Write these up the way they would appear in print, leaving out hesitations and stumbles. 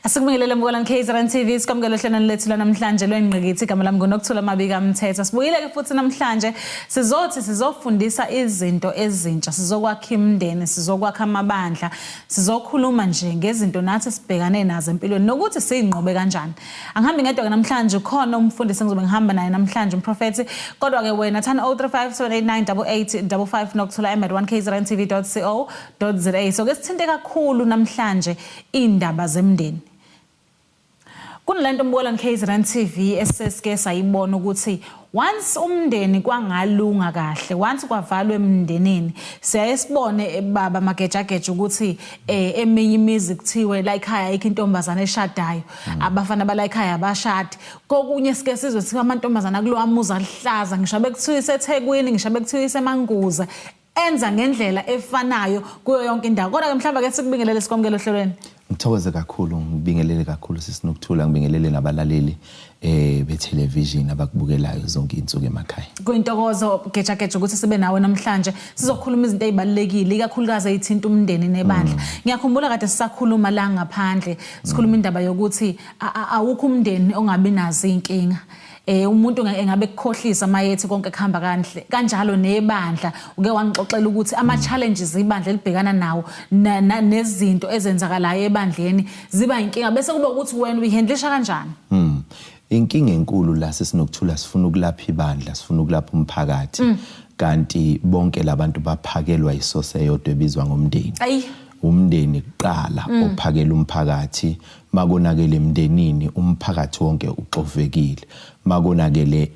Asikubingelele mbukela KZN TV, sikwamukele ohlelweni lethu lanamhlanje lwengqikithi. Igama lami nguNokuthula Mabika Mthetho. Sibuyile ke futhi namhlanje, sizothi sizofundisa izinto ezintsha, sizokwakha imindeni, sizokwakha amabandla, sizokhuluma nje ngezinto nathi sibhekane nazo empilweni nokuthi siyinqobe kanjani. Angihambi ngedwa ke namhlanje, khona umfundisi engizobe ngihamba naye namhlanje, umprofethi. Kodwa ke wena 10 035 789 8855 nokuthula m@1kzntv.co.za. So ke sithinte kakhulu namhlanje indaba zemndeni. Kunalento, mbukela KZN TV, esesike sayibona ukuthi once umndeni kwangalunga kahle, once kwavalwe emndenini, siyaye sibone, baba Magejageja, ukuthi eminye imizi kuthiwe la ekhaya ayikho intombazane eshadayo, abafana bala ekhaya abashadi. Kokunye sike sizwe kuthiwa amantombazana kulowa muzi alihlaza, ngisho bekuthiwa iseThekwini, ngisho bekuthiwa iseManguza, enza ngendlela efanayo kuyo yonke indawo. Kodwa ke mhlawumbe ke sikubingelele, sikwamukele ohlelweni. Ngithokoze kakhulu, ngibingelele kakhulu sisinokuthula, ngibingelele nabalaleli betelevision abakubukelayo zonke insuku emakhaya. Kuyintokozo, Gejageja, ukuthi sibe nawe namhlanje, sizokhuluma izinto ezibalulekile, ikakhulukazi ezithinta umndeni nebandla. Ngiyakhumbula kade sisakhuluma la ngaphandle, sikhuluma indaba yokuthi awukho umndeni ongabi nazo inkinga. Umuntu engabe kukhohlisa mayethi konke kuhamba kahle. Kanjalo nebandla, uke wangixoxela ukuthi ama challenges ibandla elibhekana nawo nezinto ezenzakalayo ebandleni ziba inkinga, bese kuba ukuthi wena uyihandlisha kanjani. Inkinga enkulu la, sesinokuthula, sifuna ukulapha ibandla, sifuna ukulapha umphakathi. Kanti bonke labantu baphakelwa isosi eyodwa ebizwa ngomndeni. Umndeni kuqala ophakela umphakathi. Makonakele emndenini, umphakathi wonke uxovekile. Makonakele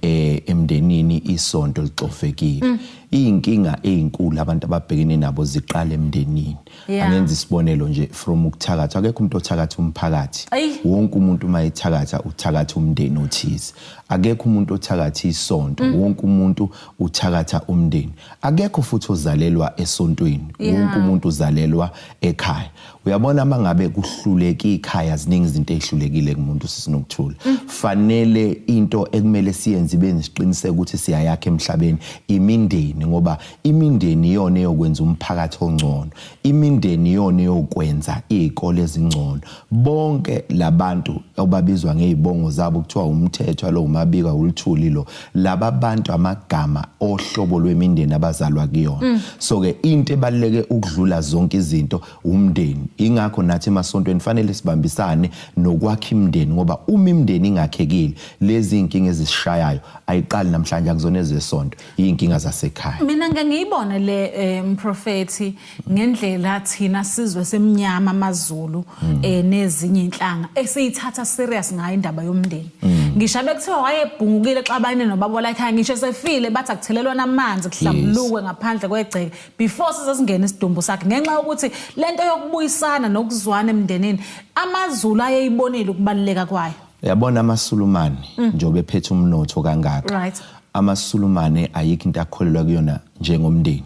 emndenini, isonto lixovekile. Iyinkinga ezinkulu abantu ababhekene nabo ziqala emndenini. Angenza isibonelo nje from ukuthakatha. Akekho umuntu othakatha umphakathi. Wonke umuntu uma ethakatha, uthakatha umndeni othize. Akekho umuntu othakatha isonto, wonke umuntu uthakatha umndeni. Akekho futhi ozalelwa esontweni, wonke umuntu uzalelwa ekhaya. Uyabona, mangabe kuhluleka ikhaya, ziningi izinto ezihlulekile kumuntu, sisinokuthula. Fanele into ekumele siyenze ibe nesiqiniseko ukuthi siyayakha emhlabeni imindeni, ngoba imindeni iyona eyokwenza umphakathi ongcono, imindeni iyona eyokwenza izikole ezingcono. Bonke labantu obabizwa ngezibongo zabo, kuthiwa uMthethwa lo, uMabika, uLithuli lo, laba bantu amagama ohlobo lwemindeni abazalwa kuyona. So ke into ebaluleke ukudlula zonke izinto umndeni. Ingakho nathi emasontweni fanele sibambisane nokwakha imindeni, ngoba uma imindeni ingakhekile, lezi inkinga ezisishayayo ayiqali namhlanje, akuzona ezesonto, iy'nkinga zasekhaya. Mina ngike ngiyibone le, mprofethi, ngendlela thina sizwe semnyama amaZulu nezinye inhlanga esiyithatha serious ngayo indaba yomndeni. Ngisho bekuthiwa wayebhungukile, xabane nobaba la ekhaya, ngisho sefile bathi akuthelelwa namanzi, kuhlambulukwe ngaphandle kwegceke before size singene isidumbu sakhe, ngenxa yokuthi lento yokubuyisana nokuzwana emndenini amaZulu ayeyibonile ukubaluleka kwayo. Uyabona, amaSulumane njengoba ephethe umnotho kangaka, amaSulumane ayikho into akholelwa kuyona njengomndeni.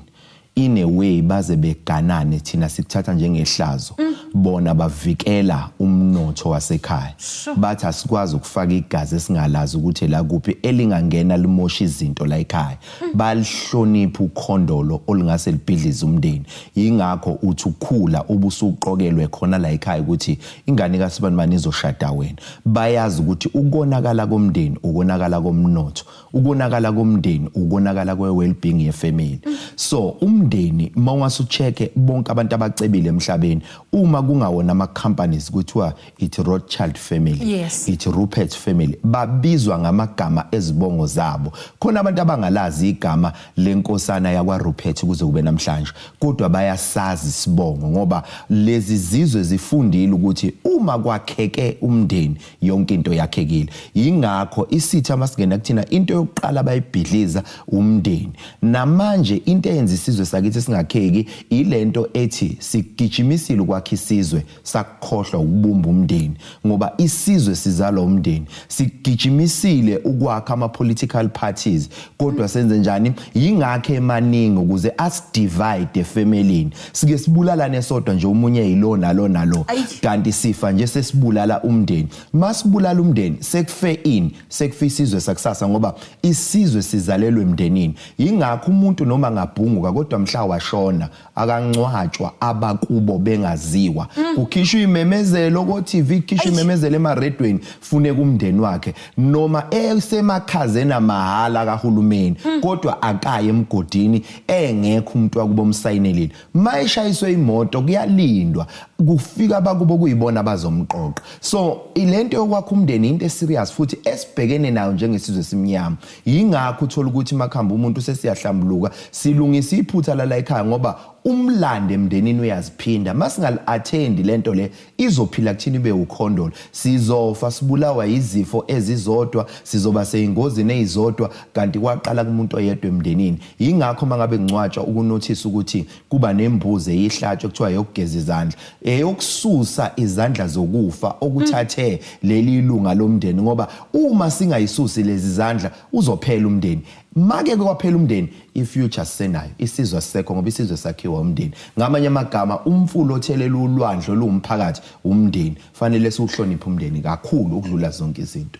In a way baze beganane, thina sikuthatha njengehlazo, bona bavikela umnotho wasekhaya. Bathi asikwazi ukufaka igazi esingalazi ukuthi la kuphi elingangena limosha izinto la ekhaya. Balihlonipha ukhondolo olungase libhidlize umndeni. Yingakho uthi ukukhula ubusuqokelwe khona la ekhaya ukuthi ingane kaSibanibani izoshada wena. Bayazi ukuthi ukonakala komndeni ukonakala komnotho, ukonakala komndeni ukonakala kwe-well-being yefamily. So umndeni, uma ungase ucheck bonke abantu abacebile emhlabeni, uma kungawona ama-companies, kuthiwa it Rothschild family, it Rupert family, babizwa ngamagama ezibongo zabo. Khona abantu abangalazi igama lenkosana yakwa Rupert kuze kube namhlanje, kodwa bayasazi isibongo, ngoba lezi zizwe zifundile ukuthi uma kwakheke umndeni, yonke into yakhekile. Yingakho isitha masingena kuthina, into yokuqala bayibhidliza umndeni. Namanje into eyenza isizwe sakithi singakheki ilento ethi sigijimisile ukwakha isizwe, sakukhohlwa ukubumba umndeni, ngoba isizwe sizalwa umndeni. Sigijimisile ukwakha ama political parties, kodwa senze njani? Yingakho emaningi, ukuze asidivide efamilini, sike sibulalane sodwa nje, omunye yilo nalo nalo. Kanti sifa nje sesibulala umndeni. Masibulala umndeni, sekufe ini? Sekufe isizwe sakusasa, ngoba isizwe sizalelwe emndenini. Yingakho umuntu noma ngabhunguka kodwa mhla washona akangcwatshwa abakubo bengaziwa. Kukhishwa imemezelo ko TV, kukhishwa imemezelo emaredweni, funeka umndeni wakhe noma esemakhazeni amahhala kahulumeni, kodwa akaye emgodini engekho umuntu wakubo omsayinelile. Mayeshayiswe imoto kuyalindwa kufika abakubo kuyibona abazomqoqa. So ilento yokwakha umndeni into eserious futhi esibhekene nayo njengesizwe simnyama. Yingakho uthola ukuthi makhamba umuntu sesiyahlambuluka, silungisa iphutha lala ekhaya, ngoba umlando emndenini uyaziphinda. Masingali-attendi lento le izophila kuthina ibe ukhondolo, sizofa sibulawa yizifo ezizodwa, sizoba seyingozini eyizodwa, kanti kwaqala kumuntu oyedwa emndenini. Yingakho mangabe kungcwatshwa ukunothisa ukuthi kuba nembuzi eyihlatshwe kuthiwa eyokugeza izandla, eyokususa izandla zokufa okuthathe leli lunga lomndeni, ngoba uma singayisusi lezi zandla uzophela umndeni. Make kwaphela umndeni, i-future sisenayo, isizwe asisekho, ngoba isizwe sakhiwa umndeni. Ngamanye amagama, umfula othelela ulwandle oluwumphakathi umndeni. Fanele siwuhloniphe umndeni kakhulu ukudlula zonke izinto.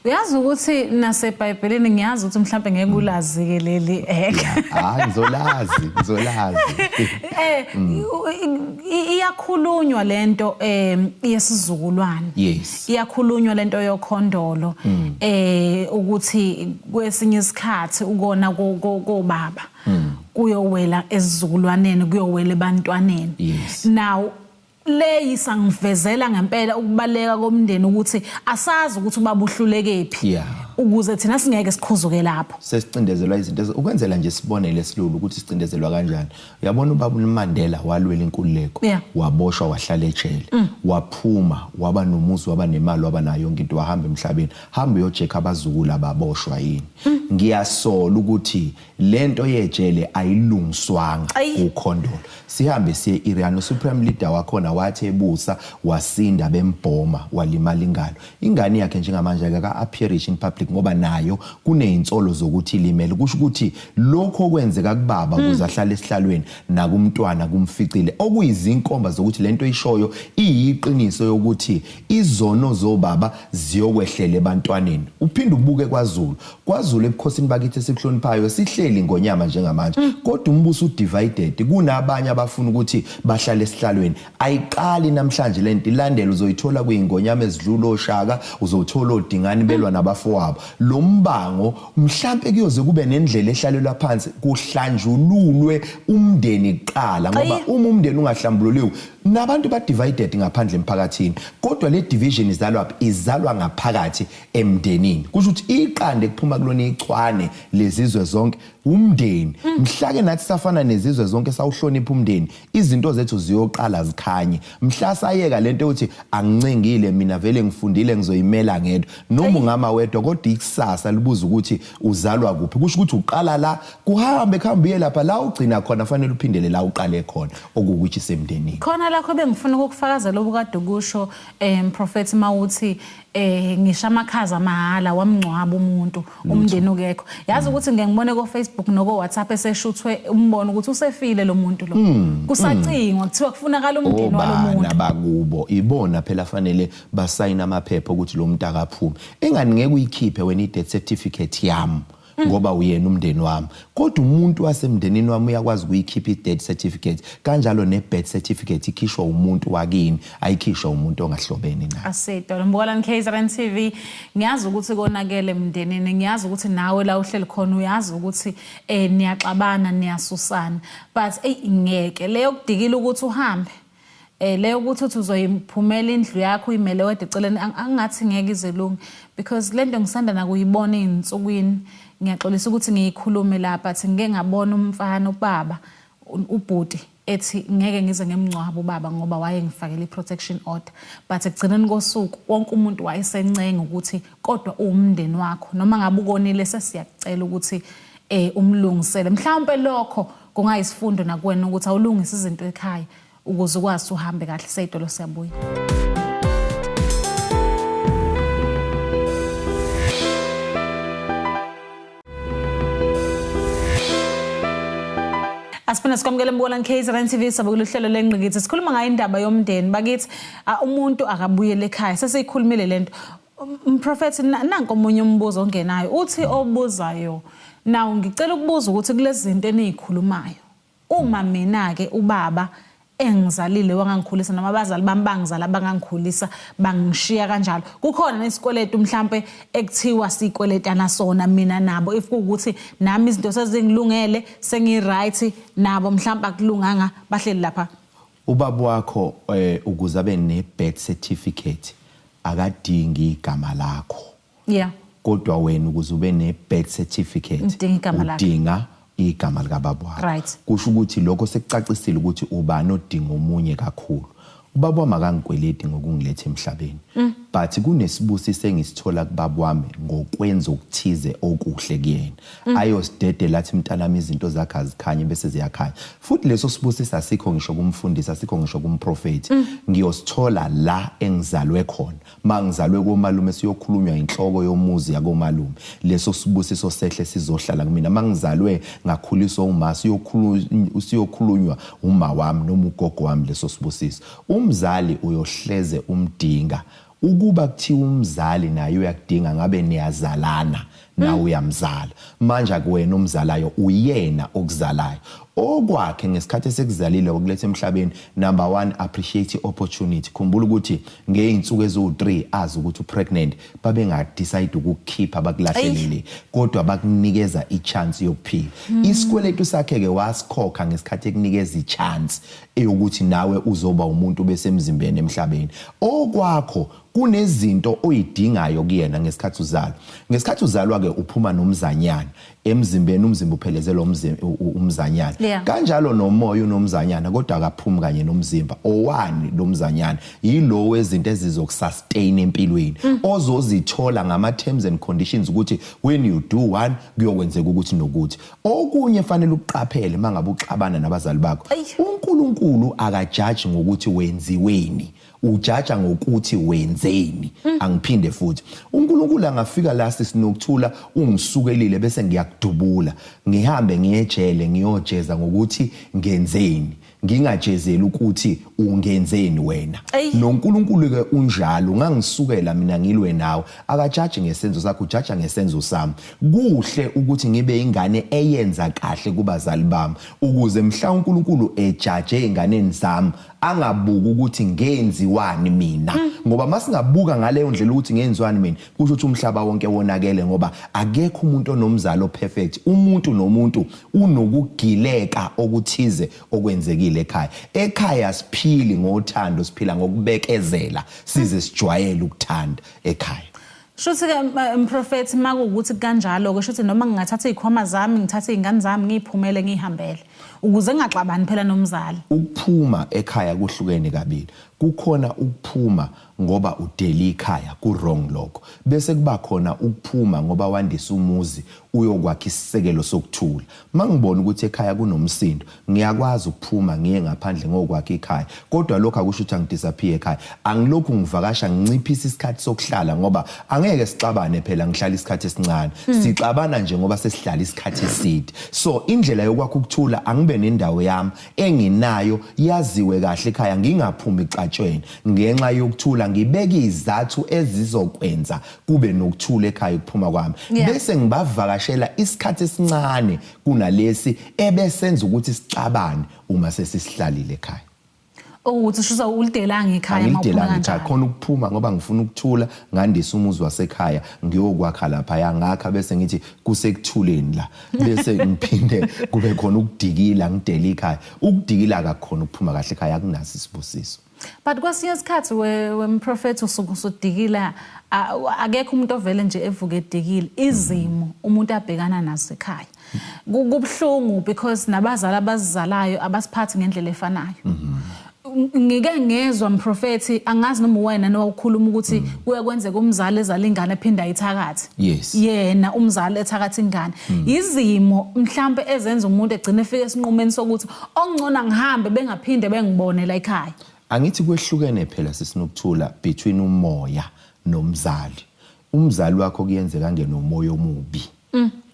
Uyazi ukuthi naseBhayibhelini, ngiyazi ukuthi mhlambe ngeke ulazi-ke leli Hayi, ngizolazi, ngizolazi. Iyakhulunywa lento yesizukulwane. Iyakhulunywa lento yokhondolo, ukuthi kwesinye isikhathi ukona kobaba kuyowela esizukulwaneni, kuyowela ebantwaneni. Now leyi sangivezela ngempela ukubaleka komndeni, ukuthi asazi ukuthi ubaba uhlulekephi, ukuze thina singeke sikhuzuke lapho. Sesicindezelwa izinto ukwenzela nje sibonele esilulu ukuthi sicindezelwa kanjani. Uyabona ubaba uMandela walwela inkululeko, waboshwa, wahlala ejele, waphuma, waba nomuzi, waba nemali, waba nayo yonke into, wahamba emhlabeni. Hamba uyochecka abazukulu ababoshwa yini. Ngiyasola ukuthi lento yejele ayilungiswanga kukhondolo. Sihambe siye Iran, usupreme leader wakhona wathi ebusa wasinda bembhoma, walimala ingalo. Ingane yakhe njengamanje akaka appear in public ngoba nayo kunezinsolo zokuthi ilimele. Kusho ukuthi lokho okwenzeka kubaba ukuze ahlale esihlalweni nakumntwana kumficile, okuyizinkomba zokuthi lento ishoyo iyiqiniso yokuthi izono zobaba ziyokwehlela ebantwaneni. Uphinde ubuke kwaZulu, kwaZulu ebukhosini bakithi esikuhloniphayo sihleli ngonyama njengamanje, kodwa umbuso udivided, kunabanye abafuna ukuthi bahlale esihlalweni. Ayiqali namhlanje lento, ilandela uzoyithola kuyingonyama ezidlula oShaka, uzothola odingani belwa nabafowabo. Lo mbango mhlambe kuyoze kube nendlela ehlalelwa phansi, kuhlanjululwe umndeni kuqala, ngoba uma umndeni ungahlambululiwe nabantu ba divided ngaphandle emphakathini. Kodwa le division izalwa, izalwa ngaphakathi emndenini. Kusho ukuthi iqande kuphuma kulona ichwane lezizwe zonke umndeni. Mhla ke nathi safana nezizwe zonke sawuhlonipha umndeni, izinto zethu ziyoqala zikhanye. Mhla sayeka lento yokuthi angincengile mina, vele ngifundile, ngizoyimela ngedwa, noma ungama wedwa, kodwa ikusasa libuza ukuthi uzalwa kuphi. Kusho ukuthi uqala la, kuhambe kuhambe uye lapha la ugcina khona, fanele uphindele la uqale khona, okuwukuthi semndenini. Khona lakho bengifuna ukukufakazela obukade kusho, Prophet, mawuthi ngisho amakhaza amahhala wamngcwaba umuntu umndeni ukekho. Yazi ukuthi ngeke ngibone ko Facebook noko WhatsApp eseshuthwe umbono ukuthi usefile lo muntu lo, kusacingwa kuthiwa kufunakala umndeni walomuntu. Obana bakubo ibona phela fanele basayina amaphepha ukuthi lo muntu akaphume. Engani ngeke uyikhiphe wena i-death certificate yami ngoba uyena umndeni wami, kodwa umuntu wasemndenini wami uyakwazi ukuyikhipha i-death certificate. Kanjalo ne-birth certificate ikhishwa umuntu wakini, ayikhishwa umuntu ongahlobene naye. Asidolo Mbukalani KZN TV, ngiyazi ukuthi konakele emndenini, ngiyazi ukuthi nawe la uhleli khona uyazi ukuthi niyaxabana, niyasusana, but ey ngeke leyo kudikile ukuthi uhambe, leyo ukuthi uthi uzoyiphumela indlu yakho uyimele wedwa eceleni, angathi ngeke ize lunge, because lento ngisanda nakuyibona ey'nsukwini. Ngiyaxolisa ukuthi ngiyikhulume la, but ngike ngabona umfana, ubaba, ubhuti ethi ngeke ngize ngemngcwabo ubaba ngoba wayengifakele i-protection order, but ekugcineni kosuku wonke umuntu wayesencenga ukuthi kodwa uwumndeni wakho, noma ngabe ukonile sesiyakucela ukuthi umlungisele. Mhlawumpe lokho kungayisifundo nakuwena ukuthi awulungise izinto ekhaya ukuze ukwazi uhambe kahle. Seyidolo siyabuya. Asifuna sikwamukele Mbukalani KZN TV, sabukela uhlelo lengqikithi. Sikhuluma ngayo indaba yomndeni bakithi, umuntu akabuyele ekhaya. Sesiyikhulumile lento. Mprofethi, nanko omunye umbuzo ongenayo. Uthi obuzayo, now ngicela ukubuza ukuthi kulezi zinto enizikhulumayo. Uma mina ke ubaba engizalile wangangikhulisa, noma abazali bami bangizala bangangikhulisa, bangishiya kanjalo, kukhona nesikweletu mhlambe ekuthiwa sikweletana sona mina nabo, if kuwukuthi nami izinto sezingilungele, sengi-right, nabo mhlambe akulunganga, bahleli lapha? Ubaba wakho, ukuze abe ne-birth certificate, akadingi igama lakho. Kodwa wena, ukuze ube ne-birth certificate, Udinga igama lakhe. Udinga igama likababa wakho. Kusho ukuthi lokho sekucacisile ukuthi ubani odinga omunye kakhulu. Ubaba wami akangikweleti ngokungiletha emhlabeni, but kunesibusiso engisithola kubaba wami ngokwenza okuthize okuhle kuyena, ayosidedela athi, "Mntanami, izinto zakhe azikhanye," bese ziyakhanya. Futhi leso sibusiso asikho ngisho kumfundisi, asikho ngisho kumprofethi, ngiyosithola la engizalwe khona. Mangizalwe komalume, siyokhulunywa inhloko yomuzi yakomalume, leso sibusiso sehle sizohlala kumina. Mangizalwe ngakhuliswa uma, siyokhulunywa uma wami noma ugogo wami leso sibusiso. Umzali uyohleze umdinga. Ukuba kuthiwa umzali naye uyakudinga, ngabe niyazalana, nawe uyamzala. Manje akuwena omzalayo, uyena okuzalayo. Okwakhe ngesikhathi esekuzalile, wakuletha emhlabeni, number 1, appreciate i-opportunity. Khumbula ukuthi ngey'nsuku eziwu-3 azi ukuthi upregnant, babengadecide ukukukhipha bakulahlele le, kodwa bakunikeza i-chance yokuphila. Isikweletu sakhe-ke wasikhokha ngesikhathi ekunikeza i-chance eyokuthi nawe uzoba umuntu besemzimbeni emhlabeni. Okwakho, kunezinto oyidingayo kuyena ngesikhathi uzalwa. Ngesikhathi uzalwa-ke, uphuma nomzanyana emzimbeni, umzimba uphelezela umzanyana. Kanjalo nomoya unomzanyana, kodwa akaphumi kanye nomzimba. Owani lo mzanyana? Yilo wezinto ezizokusustain empilweni, ozozithola ngama terms and conditions ukuthi when you do one, kuyokwenzeka ukuthi nokuthi. Okunye fanele ukuqaphele mangabe uxabana nabazali bakho, uNkulunkulu akajaji ngokuthi wenziweni, ujaja ngokuthi wenzeni. Angiphinde futhi, uNkulunkulu angafika la sisinokuthula, ungisukelile, bese ngiyakudubula, ngihambe ngiyejele, ngiyojeza ngokuthi ngenzeni, ngingajezeli ukuthi ungenzeni wena. NoNkulunkulu ke unjalo, ungangisukela mina ngilwe nawe, akajaji ngesenzo sakho, ujaja ngesenzo sami. Kuhle ukuthi ngibe ingane eyenza kahle kubazali bami, ukuze mhla uNkulunkulu ejaje einganeni zami, angabuki ukuthi ngenziwani mina, ngoba masingabuka ngaleyo ndlela ukuthi ngenziwani mina, kusho ukuthi umhlaba wonke wonakele, ngoba akekho umuntu onomzali operfect. Umuntu nomuntu unokugileka okuthize okwenzekile ekhaya. Ekhaya siphili ngothando, siphila ngokubekezela size sijwayele ukuthanda ekhaya. Shuthi ke, mprofethi, makuwukuthi kanjalo ke, shuthi noma ngingathatha izikhwama zami, ngithathe izingane zami, ngiyiphumele, ngihambele, ukuze ngingaxabani phela nomzali. Ukuphuma ekhaya kuhlukene kabili. Kukhona ukuphuma ngoba udela ikhaya, ku-wrong lokho, bese kuba khona ukuphuma ngoba wandisa umuzi, uyokwakha isisekelo sokuthula. Mangibona ukuthi ekhaya kunomsindo, ngiyakwazi ukuphuma ngiye ngaphandle ngokwakha ikhaya, kodwa lokho akusho ukuthi angidisappear ekhaya. Angilokhu ngivakasha, nginciphisa isikhathi sokuhlala, ngoba angeke sixabane phela ngihlala isikhathi esincane. Sixabana nje ngoba sesihlala isikhathi eside. So indlela yokwakha ukuthula, angibe nendawo yami enginayo, yaziwe kahle ekhaya, ngingaphumi ixatshweni ngenxa yokuthula, ngibeke izathu ezizokwenza kube nokuthula ekhaya ukuphuma kwami, bese ngibavakashela isikhathi esincane kunalesi ebesenza ukuthi sixabane uma sesisihlalile ekhaya. Ukuthi shusa ulidelanga ikhaya uma uphuma Angilidelanga ikhaya. kanjalo. Khona ukuphuma ngoba ngifuna ukuthula, ngandisa umuzi wasekhaya, ngiyokwakha lapha, ngakha, bese ngithi kusekuthuleni la, bese ngiphinde kube khona ukudikila, ngidele ikhaya. Ukudikila akakhona ukuphuma kahle ekhaya, akunaso isibusiso. But kwesinye isikhathi, wemprofethi, usuke usudikila, akekho umuntu ovele nje evuke edikile. Izimo umuntu abhekana nazo ekhaya, kubuhlungu because nabazali abazizalayo abasiphathi ngendlela efanayo. Ngike ngezwa, mprofethi, angazi noma wena nowukhuluma, ukuthi kuye kwenzeka umzali ezala ingane ephinda ayithakathe. Yes. Yena umzali ethakatha ingane. Izimo mhlambe ezenza umuntu egcine efika esinqumeni sokuthi okungcono ngihambe, bengaphinde bengibone la ekhaya. Angithi kwehlukene phela, sisinokuthula, between umoya nomzali. Umzali wakho kuyenzeka angenomoya omubi,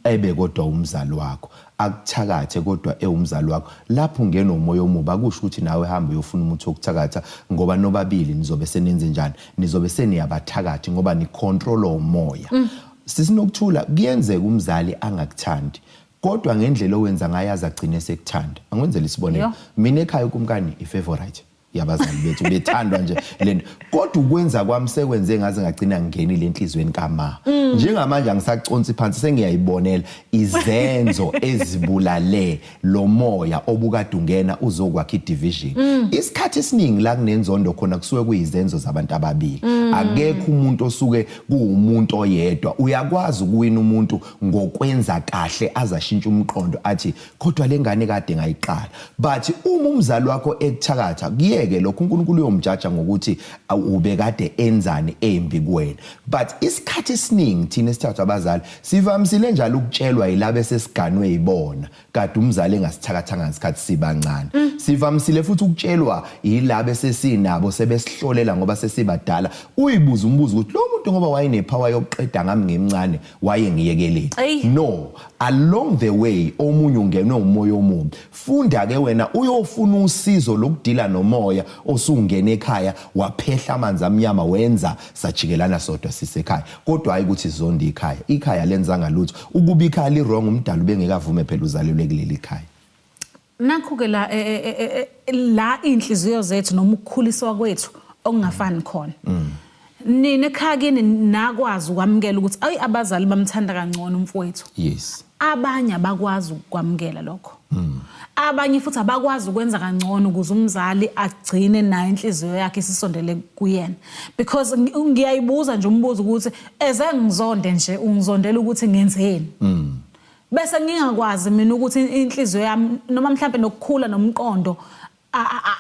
ebe kodwa umzali wakho akuthakathe, kodwa ewumzali wakho. Lapho ungena umoya omubi, akusho ukuthi nawe hamba uyofuna umuthi wokuthakatha, ngoba nobabili nizobe senenze njani? Nizobe seniyabathakathi, ngoba nicontrol umoya. Sisinokuthula, kuyenzeka umzali angakuthandi. Kodwa ngendlela owenza ngayo aze agcine sekuthanda. Angiwenzele isibonelo. Mina ekhaya ukumkani i-favorite yabazali bethu, bethandwa nje lento. Kodwa ukwenza kwami sekwenze ngaze ngagcina ngingenile enhlizweni kama. Njengamanje angisaconsi phansi, sengiyayibonela izenzo ezibulale lo moya obukade ungena uzokwakha i-division. Isikhathi esiningi la kunenzondo khona kusuke kuyizenzo zabantu ababili. Akekho umuntu osuke kuwumuntu oyedwa. Uyakwazi ukuwina umuntu ngokwenza kahle azashintsha umqondo athi kodwa lengane kade ngayiqala. But uma umzali wakho ekuthakatha, kuyeke lokho, uNkulunkulu uyomjaja ngokuthi ubekade enzani embi kuwena. But isikhathi esiningi thina esithathwa abazali sivamisile njalo ukutshelwa yilabo esesiganwe yibona kade umzali engasithakathanga ngesikhathi sibancane. Sivamisile futhi ukutshelwa yilabo esesinabo sebesihlolela ngoba sesibadala. Uyibuza umbuzo ukuthi lo muntu ngoba wayenepower yokuqeda ngami ngimncane wayengiyekeleni. No, along the way omunye ungenwe umoya omubi. Funda ke wena uyofuna usizo lokudila nomoya osungena ekhaya waphehla amanzi amnyama wenza sajikelana sodwa sisekhaya. Kodwa hayi ukuthi zonde ikhaya. Ikhaya lenzanga lutho. Ukuba ikhaya li wrong umdala ubengeke avume phela uzalelwe kuleli khaya. Nakho ke la la inhliziyo zethu noma ukukhuliswa kwethu okungafani khona. Nina ekhaya kini nakwazi ukwamukela ukuthi ayi abazali bamthanda kangcono umfowethu. Yes. Abanye abakwazi ukwamukela lokho. Abanye futhi abakwazi ukwenza kangcono ukuze umzali agcine naye inhliziyo yakhe isisondele kuyena. Because ngiyayibuza nje umbuzo ukuthi eze ngizonde nje ungizondela ukuthi ngenzeni. Bese ngingakwazi mina ukuthi inhliziyo yami noma mhlambe nokukhula nomqondo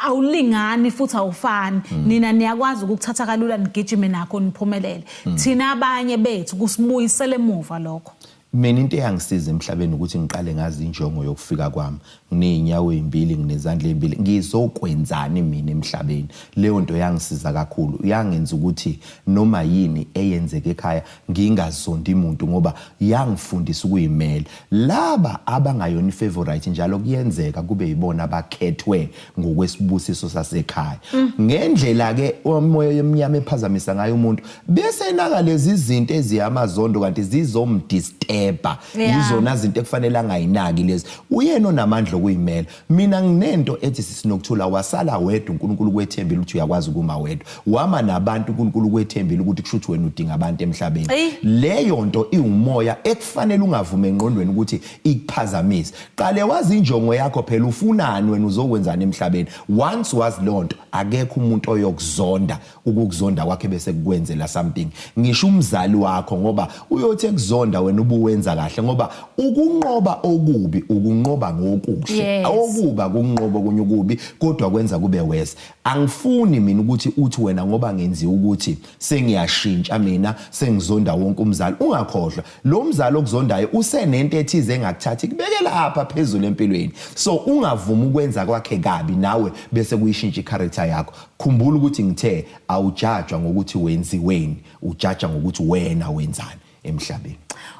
awulingani futhi awufani. Nina niyakwazi ukukuthatha kalula nigijime nakho niphumelele. Thina abanye bethu kusibuyisele emuva lokho. Mina into eyangisiza emhlabeni ukuthi ngiqale ngazi injongo yokufika kwami. Nginey'nyawo ey'mbili, nginezandla ey'mbili, ngizokwenzani mina emhlabeni? Leyo nto yangisiza kakhulu, yangenza ukuthi noma yini eyenzeka ekhaya ngingazondi muntu ngoba yangifundisa ukuyimela. Laba abangayona i-favorite njalo kuyenzeka kube yibona abakhethwe ngokwesibusiso sasekhaya. Ngendlela ke umoya emnyama ephazamisa ngayo umuntu bese enaka lezi zinto eziyamazondo kanti zizomdisturba. Yizona zinto ekufanele angayinaki lezi. Uyena onamandla okuyimela. Mina nginento ethi sisinokuthula, wasala wedwa uNkulunkulu kwethembile ukuthi uyakwazi ukuma wedwa. Wama nabantu uNkulunkulu kwethembile ukuthi kusho ukuthi wena udinga abantu emhlabeni. Leyo nto iwumoya ekufanele ungavumi engqondweni ukuthi ikuphazamise. Qale wazi injongo yakho phela, ufunani wena, uzokwenzani emhlabeni. Once wazi leyo nto, akekho umuntu oyokuzonda ukukuzonda kwakhe bese kukwenzela something. Ngisho umzali wakho, ngoba uyothi ekuzonda wena ubuwenza kahle, ngoba ukunqoba okubi ukunqoba ngokuhle. Okuba kunqoba okunye okubi kodwa kwenza kube worse. Angifuni mina ukuthi uthi wena ngoba ngenziwa ukuthi sengiyashintsha mina sengizonda wonke umzali. Ungakhohlwa lo mzali okuzondayo usenento ethize engakuthathi kubeke lapha phezulu empilweni. So ungavumi ukwenza kwakhe kabi nawe bese kuyishintsha i-character yakho. Khumbula ukuthi ngithe awujajwa ngokuthi wenziweni, ujaja ngokuthi wena wenzani emhlabeni.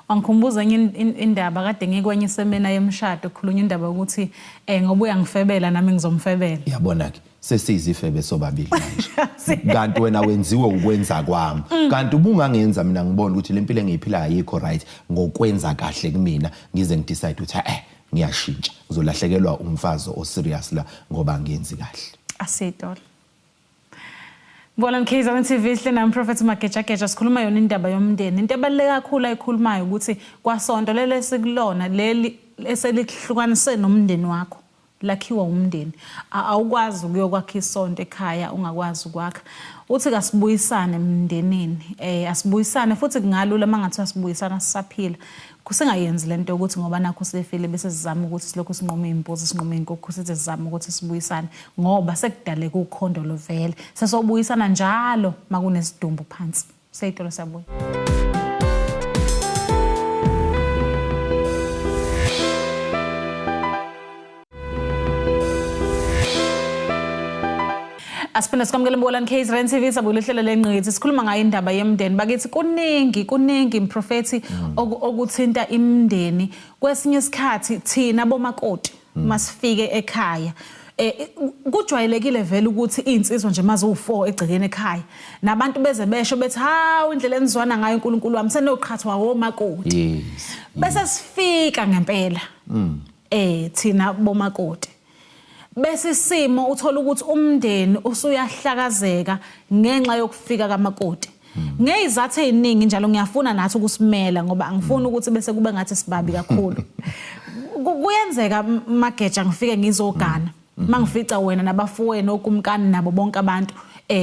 Wangikhumbuza enye indaba kade ngikwenye isemina yemshado, kukhulunywa indaba yokuthi ngoba uyangifebela nami ngizomfebela. Yabona ke sesiyizifebe sobabili manje. Kanti wena wenziwe ukwenza kwami. Kanti ubungangenza mina ngibone ukuthi lempilo engiyiphilayo ayikho right ngokwenza kahle kumina, ngize ngidecide ukuthi ngiyashintsha, ngizolahlekelwa umfazi o serious la ngoba ngenzi kahle. Asitolo. Bona KZN TV hle nami Prophet Magejageja sikhuluma yona indaba yomndeni. Into ebaluleke kakhulu ayikhulumayo ukuthi kwasonto leli esikulona leli eselihlukanise nomndeni wakho lakhiwa umndeni. Awukwazi ukuyokwakha isonto ekhaya ungakwazi ukwakha. Uthi kasibuyisane emndenini. Asibuyisane futhi kungalula mangathi asibuyisana sisaphila. Kusingayenzi lento ukuthi ngoba nakho sefile bese sizama ukuthi silokhu sinquma imbuzi sinquma inkukhu sithi sizama ukuthi sibuyisane ngoba sekudaleka ukhondo lovele. Sesobuyisana njalo makunesidumbu phansi. Seyitolo siyabuya. Asiphinde sikwamukele Mbukelani KZN TV sabukela uhlelo lengqikithi sikhuluma ngayo indaba yemndeni bakithi kuningi kuningi mprofethi okuthinta imndeni kwesinye isikhathi thina bomakoti masifike ekhaya kujwayelekile vele ukuthi insizwa nje maziwu4 egcekeni ekhaya nabantu beze besho bethi hawu indlela enizwana ngayo uNkulunkulu wami senoqhathwa womakoti. Bese sifika ngempela. Thina bomakoti, bese isimo uthola ukuthi umndeni usuyahlakazeka ngenxa yokufika kamakoti ngezizathu eziningi njalo. Ngiyafuna nathi ukusimela ngoba angifuni ukuthi bese kube ngathi sibabi kakhulu. Kuyenzeka, Mageja, ngifike ngizogana, mangifica wena nabafowenu okumkani nabo bonke abantu,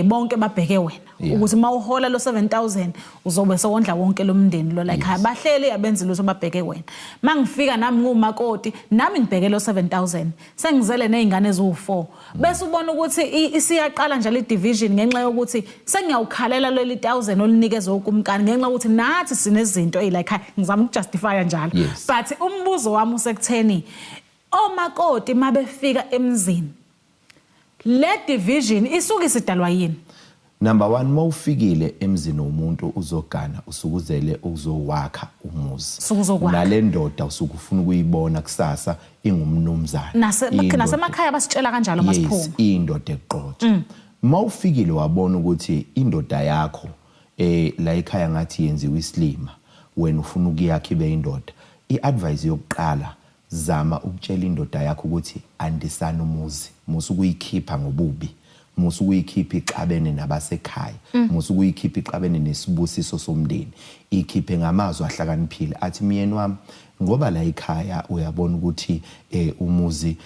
bonke babheke wena ukuthi mawuhola lo 7000 uzobe sewondla wonke lo mndeni lo la ekhaya. Bahleli, abenzi lutho, babheke wena. Mangifika nami ngumakoti, nami ngibheke lo 7000, sengizele nezingane eziwu4, bese ubona ukuthi isiyaqala nje le division ngenxa yokuthi sengiyawukhalela leli 1000 olunikezwe ukumkani, ngenxa yokuthi nathi sinezinto ezila ekhaya. Ngizama ukujustify njalo, but umbuzo wami usekutheni omakoti mabefika emzini, le division isuke isidalwa yini? Number 1, mawufikile emzini womuntu uzogana, usukuzele ukuzowakha umuzi. Usuke uzokwakha. Nale ndoda usuke ufuna ukuyibona kusasa ingumnumzane. Nasemakhaya basitshela kanjalo masiphuma. Yes, indoda eqotho. Mawufikile wabona ukuthi indoda yakho la ekhaya ngathi yenziwa isilima, wena ufuna ukuyakha ibe indoda. I-advice yokuqala, zama ukutshela indoda yakho ukuthi andisana umuzi, musa ukuyikhipha ngobubi, musa ukuyikhipha ixabene nabasekhaya, musa ukuyikhipha ixabene nesibusiso somndeni. Ikhiphe ngamazwi ahlakaniphile athi, "Myeni wami, ngoba la ekhaya uyabona ukuthi umuzi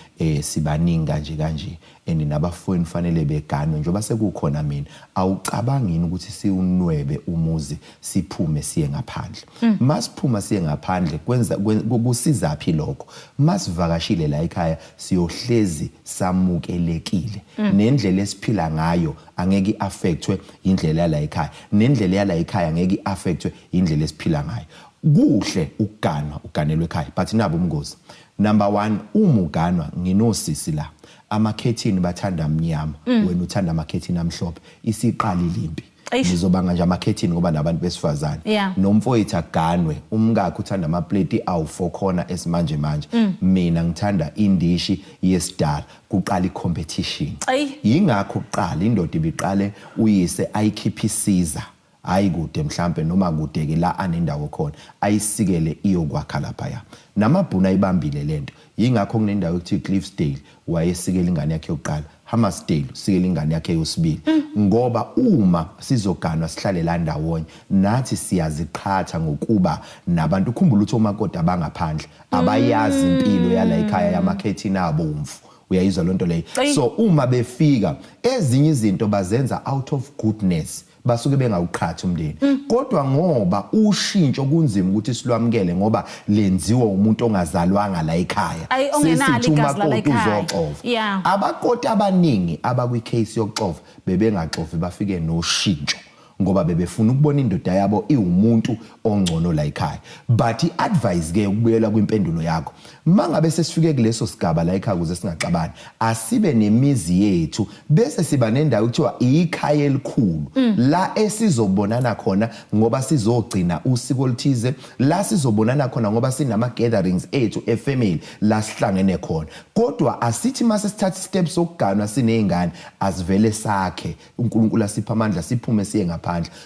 sibaningi kanje kanje and nabafowenu fanele beganwe njengoba sekukhona mina, awucabangi yini ukuthi siwunwebe umuzi, siphume siye ngaphandle? Masiphuma siye ngaphandle, kwenza kusizaphi lokho? Masivakashile la ekhaya siyohlezi samukelekile, nendlela esiphila ngayo angeke i-affectwe indlela yala ekhaya, nendlela yala ekhaya angeke i-affectwe indlela esiphila ngayo." Kuhle ukuganwa, uganelwe ekhaya, but nabo umngozi. Number 1, uma uganwa, nginosisi la, amakhethini bathanda amnyama, wena uthanda amakhethini amhlophe, isiqalile impi. Eish. Ngizobanga nje amakhethini ngoba nabantu besifazane. Nomfowethu aganwe, umkakhe uthanda amapleti awu-four khona esimanje manje, mina ngithanda indishi yesidala, kuqala i-competition. Yingakho kuqala indoda ibiqale uyise ayikhiphe isiza, hayi kude mhlambe noma kude ke la anendawo khona, ayisikele iyokwakha lapha. Namabhunu ayibambile lento, yingakho kunendawo ekuthiwa Cliffsdale, wayesikela ingane yakhe yokuqala, Hammersdale usikela ingane yakhe yosibili, ngoba uma sizoganwa sihlale la ndawonye nathi siyaziqhatha ngokuba nabantu. Ukhumbula ukuthi omakoti abangaphandle abayazi impilo yala ekhaya yamakhethini abomvu, uyayizwa lonto leyo? So uma befika, ezinye izinto bazenza out of goodness, basuke bengawuqhathi umndeni, kodwa ngoba ushintsho kunzima ukuthi silwamukele ngoba lenziwa umuntu ongazalwanga la ekhaya. Ayi, ongenalo Sesithi igazi lala umakoti ekhaya. uzoxova. Abakoti abaningi abakwi-case yokuxova bebengaxovi, bafike noshintsho ngoba bebefuna ukubona indoda yabo iwumuntu ongcono la ekhaya. But i-advice ke, ukubuyela kwimpendulo yakho, mangabe sesifike kuleso sigaba la ekhaya, ukuze singaxabani, asibe nemizi yethu, bese siba nendawo ekuthiwa ikhaya elikhulu la esizobonana khona ngoba sizogcina usiko oluthize, la sizobonana khona ngoba sinama gatherings ethu efamily la sihlangene khona. Kodwa asithi mase sithatha steps sokuganwa sinezingane, asivele sakhe, uNkulunkulu asipha amandla, siphume siye ngaphandle.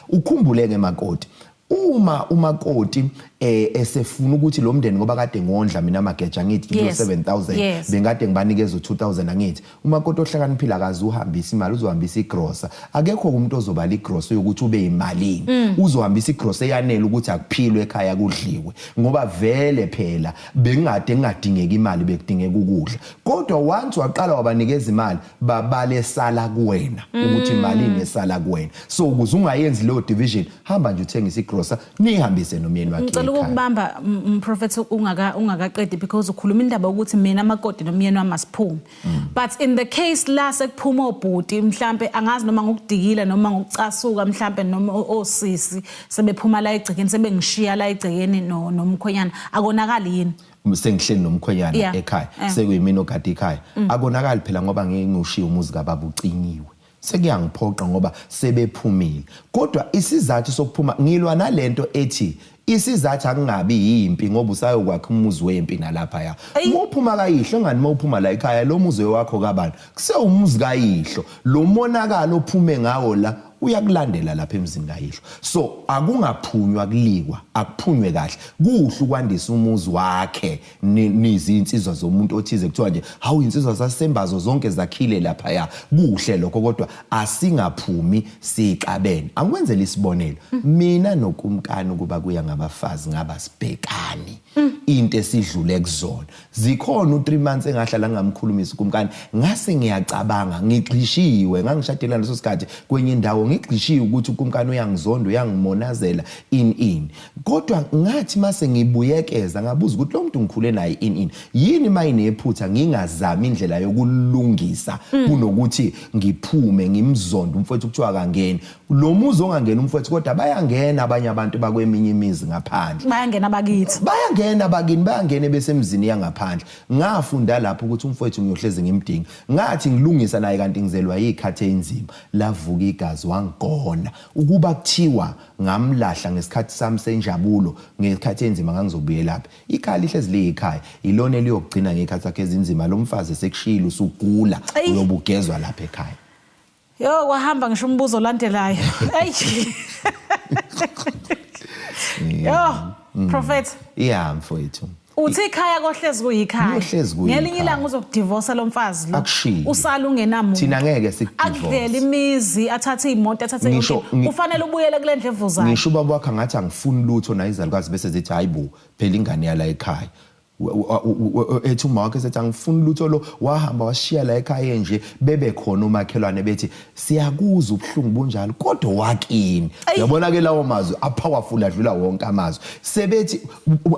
Ukhumbule ke makoti, uma umakoti esefuna ukuthi lo mndeni, ngoba kade ngondla mina Mageja, ngithi 7000, bengade ngibanikeza u2000, angithi umakoti ohlakaniphile akazi uhambisa imali, uzohambisa igrosa. Akekho umuntu ozobala igrosa yokuthi ube imalini. Uzohambisa igrosa eyanele ukuthi akuphilwe ekhaya, kudliwe, ngoba vele phela bengade kungadingeki imali, bekudingeka ukudla. Kodwa once waqala wabanikeza imali, babale sala kuwena ukuthi imalini esala kuwena. So ukuze ungayenzi leyo division, hamba nje uthengise igrosa, nihambise nomyeni wakhe Ngicela ekhaya. ukukubamba, Prophet, ungakaqedi, because ukhuluma indaba ukuthi mina amakoti nomyeni wami asiphume, but in the case la sekuphuma obhuti, mhlambe angazi noma ngokudikila noma ngokucasuka mhlambe, noma osisi sebephuma la egcekeni, sebengishiya la egcekeni nomkhwenyana, akonakali yini? Sengihleli nomkhwenyana ekhaya, sekuyimina ogada ikhaya, akonakali phela ngoba ngeke ngiwushiye umuzi kababa ucinyiwe. Sekuyangiphoqa ngoba sebephumile, kodwa isizathu sokuphuma, ngilwa nalento ethi Isizathu akungabi yimpi ngoba usayokwakha umuzi wempi nalapha ya. Uma uphuma kayihlo ngani uma uphuma la ekhaya lo muzi wakho kabani? Kusewumuzi kayihlo. Lo monakalo ophume ngawo la uyakulandela lapha emzini kayihlo. So akungaphunywa kulikwa, akuphunywe kahle. Kuhle ukwandisa umuzi wakhe nizinsizwa zomuntu othize kuthiwa nje hawu insizwa sasembazo zonke zakhile lapha ya. Kuhle lokho kodwa asingaphumi sixabene. Angikwenzele isibonelo. Mina nokumkani ukuba kuya ngabafazi ngaba sibhekani. Into esidlule kuzona. Zikhona u3 months engahlala ngingamkhulumisi ukumkani ngase ngiyacabanga ngigxishiwe ngangishadela leso sikhathi kwenye indawo ngigxishiwe ukuthi ukumkani uyangizonda uyangimonazela in in kodwa ngathi mase ngibuyekeza ngabuza ukuthi lo muntu ngikhule naye in in yini mayinephutha ngingazami indlela yokulungisa kunokuthi ngiphume ngimzonde umfowethu kuthiwa akangeni lo muzi ongangena umfowethu kodwa bayangena abanye abantu bakweminye imizi ngaphandle bayangena bakithi bayangena bakini bayangena besemzini yangaphandle ngafunda lapho ukuthi umfowethu ngiyohlezi ngimdinga ngathi ngilungisa naye kanti ngizelwa yikhathi enzima lavuka igazi wangigona ukuba kuthiwa ngamlahla ngesikhathi sami senjabulo ngesikhathi enzima ngangizobuyelaphi ikhaya lihlezi liyikhaya ilona eliyogcina ngekhathi sakhe ezinzima lo mfazi esekushilo usugula uyobugezwa lapha ekhaya. Yo kwahamba ngisho umbuzo olandelayo. Ey. Yo, prophet. Yeah mfowethu. Uthi ikhaya kohlezi kuyikhaya. Kuyohlezi kuyikhaya. Ngelinye ilanga uzokudivorsa lo mfazi lo. Akushiye. Usala ungenamuntu. Thina ngeke sikudivorce. Akudlela imizi, athathe imoto, athathe Ngisho- yonke. into. Kufanele ubuyele kule ndlu evuzayo. Ngisho ubaba wakhe angathi angifuni lutho naye izalukazi bese zithi hayibo phela ingane yala ekhaya. Ethi uma wakhe sethi angifuni lutho lo wahamba washiya la ekhaya nje bebe khona umakhelwane bethi siyakuza ubuhlungu bunjalo kodwa wakini uyabona ke lawo mazwi apowerful adlula wonke amazwi sebethi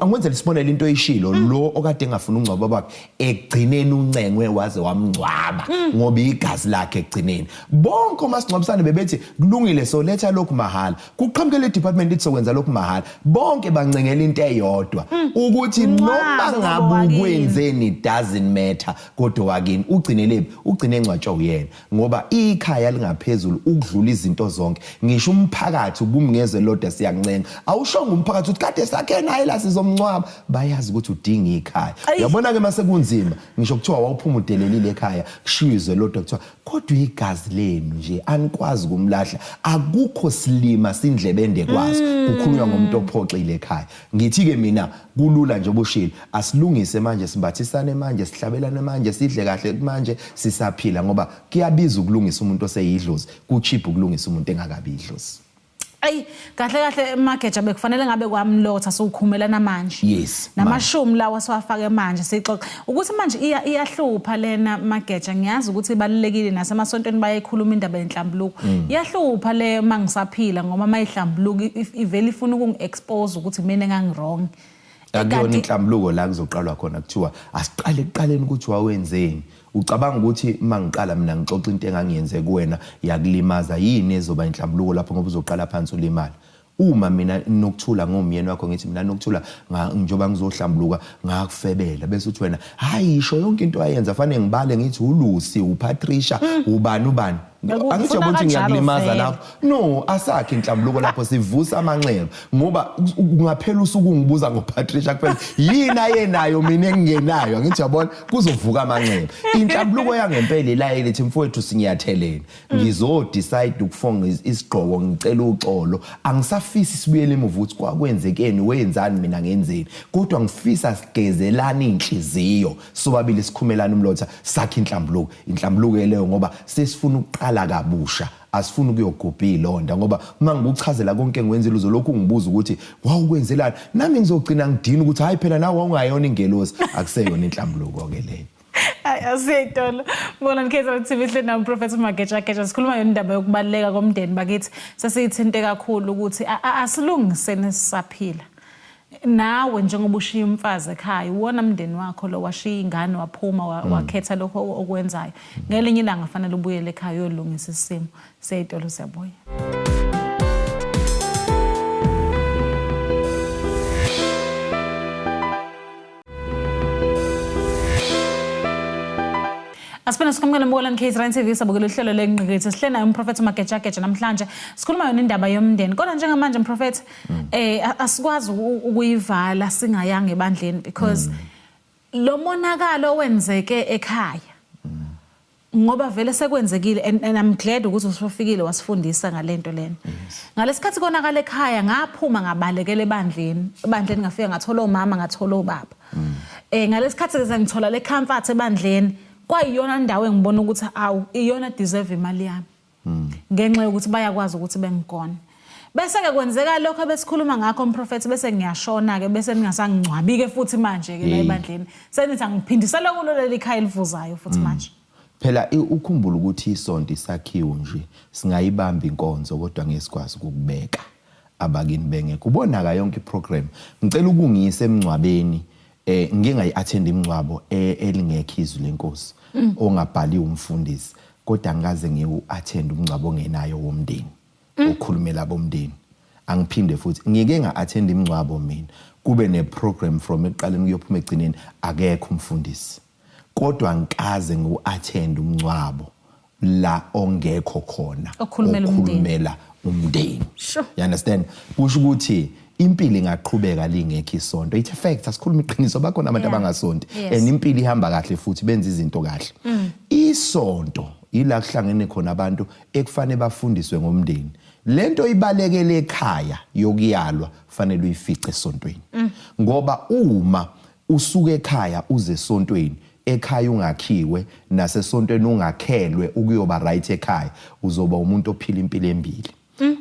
angikwenzela isibonelo into oyishilo lo okade engafuni ungcwaba bakhe ekugcineni uncengwe waze wamngcwaba ngoba igazi lakhe ekugcineni bonke omasingcwabisane bebethi kulungile so letha lokhu mahhala kuqhamuke le department ithi sokwenza lokhu mahhala bonke bancengela into eyodwa ukuthi noma ngabe ukwenzeni doesn't matter kodwa wakini ugcine lephi ugcine engcwatshwa uyena ngoba ikhaya lingaphezulu ukudlula izinto zonke ngisho umphakathi ubumngeze lodwa siyakuncenga awushongo umphakathi ukuthi kade sakhe naye la sizomncwaba bayazi ukuthi udinga ikhaya uyabona ke mase kunzima ngisho kuthiwa wawuphuma udelelile ekhaya kushiywe izwe lodwa kuthiwa kodwa igazi lenu nje anikwazi ukumlahla akukho silima sindlebe ende kwaso kukhulunywa ngomuntu ophoxile ekhaya ngithi ke mina kulula nje obushilo asilungise manje simbathisane manje sihlabelane manje sidle kahle manje sisaphila ngoba kuyabiza ukulungisa umuntu oseyidlozi kucheap ukulungisa umuntu engakabi idlozi. Ayi kahle kahle mageja bekufanele ngabe kwamlotha siwukhumelana manje. Yes. Namashumi lawa siwafake manje sixoxe ukuthi manje iyahlupha lena mageja ngiyazi ukuthi ibalulekile nasemasontweni bayayikhuluma indaba yenhlambuluko. Iyahlupha le mangisaphila ngoba mayihlambuluka ivele ifuna ukungi-expose ukuthi mina engangi-wrong. Akuyona inhlambuluko la kuzoqalwa khona kuthiwa asiqale ekuqaleni ukuthi wawenzeni. Ucabanga ukuthi uma ngiqala mina ngixoxa into engangiyenze kuwena yakulimaza yini ezoba inhlambuluko lapho ngoba uzoqala phansi ulimala. Uma mina Nokuthula ngomyeni wakho ngithi mina Nokuthula njengoba ngizohlambuluka ngakufebela bese uthi wena hayi isho yonke into ayenza fanele ngibale ngithi uLucy uPatricia ubani ubani angithi yabo ukuthi ngiyakulimaza lapho no asakhe inhlambuluko lapho sivusa amanxeba ngoba kungaphela usuku ngibuza ngoPatricia kuphela yini ayenayo mina engingenayo angithi yabona kuzovuka amanxeba inhlambuluko yangempela ilaye lithi mfowethu sinyathelene ngizo decide ukufonga isigqoko ngicela uxolo angisafisi sibuyele emuva ukuthi kwakwenzekeni wenzani mina ngenzeni kodwa ngifisa sigezelane inhliziyo sobabili sikhumelana umlotha sakhe inhlambuluko inhlambuluko leyo ngoba sesifuna ukuqala kabusha asifuni ukuyogubha ilonda ngoba uma ngikuchazela konke engikwenzile uzolokhu ungibuza ukuthi wawukwenzelani nami ngizogcina ngidina ukuthi hayi phela nawe wawungayona ingelosi akuseyona inhlambuluko ke leyo. Hayi asiyitolo. Bona niKZN TV hle na Prophet Mageja Geja sikhuluma ngendaba yokubaluleka komndeni bakithi sesiyithinte kakhulu ukuthi asilungiseni sisaphila. Nawe njengoba ushiya umfazi ekhaya uwona mndeni wakho lo washiya ingane waphuma wakhetha lokho okwenzayo. Ngelinye ilanga fanele ubuyele ekhaya uyolungisa isimo. Siyitolo siyabuya. Asiphinde sikwamukele mbukela KZN TV, sabukela uhlelo lengqikithi. Sihle naye umprofethi Magejageja namhlanje. Sikhuluma yona indaba yomndeni. Kodwa njengamanje mprofethi, asikwazi ukuyivala singayanga ebandleni because lo monakalo owenzeke ekhaya, ngoba vele sekwenzekile, and I'm glad ukuthi usufikile wasifundisa ngalento lena. Ngalesikhathi konakala ekhaya, ngaphuma ngabalekela ebandleni. Ebandleni ngafika ngathola omama, ngathola obaba. Ngalesikhathi ke sengithola le comfort ebandleni, kwayiyona indawo engibona ukuthi awu, iyona deserve imali yami. Ngenxa yokuthi bayakwazi ukuthi bengigone. Bese ke kwenzeka lokho besikhuluma ngakho umprofeti, bese ngiyashona ke, bese ningasangcwabi ke futhi manje ke la ebandleni. Senithi angiphindisele kulo leli khaya elivuzayo futhi manje. Phela ukhumbula ukuthi isonto isakhiwo nje, singayibamba inkonzo kodwa ngeke sikwazi ukukubeka abakini bengekho. Ubonaka yonke iprogram. Ngicela ukungiyisa emngcwabeni, ngike ngayi-attend imingcwabo elingekho izwi lenkosi, ongabhaliwe umfundisi, kodwa angikaze ngiwu-attend umngcwabo ongenayo womndeni, okhulumela abomndeni. Angiphinde futhi, ngike nga-attend imingcwabo mina kube ne-program from ekuqaleni kuyophuma egcineni, akekho umfundisi, kodwa ngikaze ngiwu-attend umngcwabo la ongekho khona okhulumela umndeni. Okhulumela umndeni. You understand? Kusho ukuthi impilo ingaqhubeka lingekho isonto. It's a fact, asikhuluma iqiniso, bakhona abantu abangasonti and impilo ihamba kahle futhi benza izinto kahle. Isonto ila kuhlangene khona abantu ekufanele bafundiswe ngomndeni. Lento ibalekele ekhaya yokuyalwa fanele uyifice esontweni, ngoba uma usuke ekhaya uze esontweni, ekhaya ungakhiwe nasesontweni ungakhelwe ukuyoba right ekhaya, uzoba umuntu ophila impilo embili.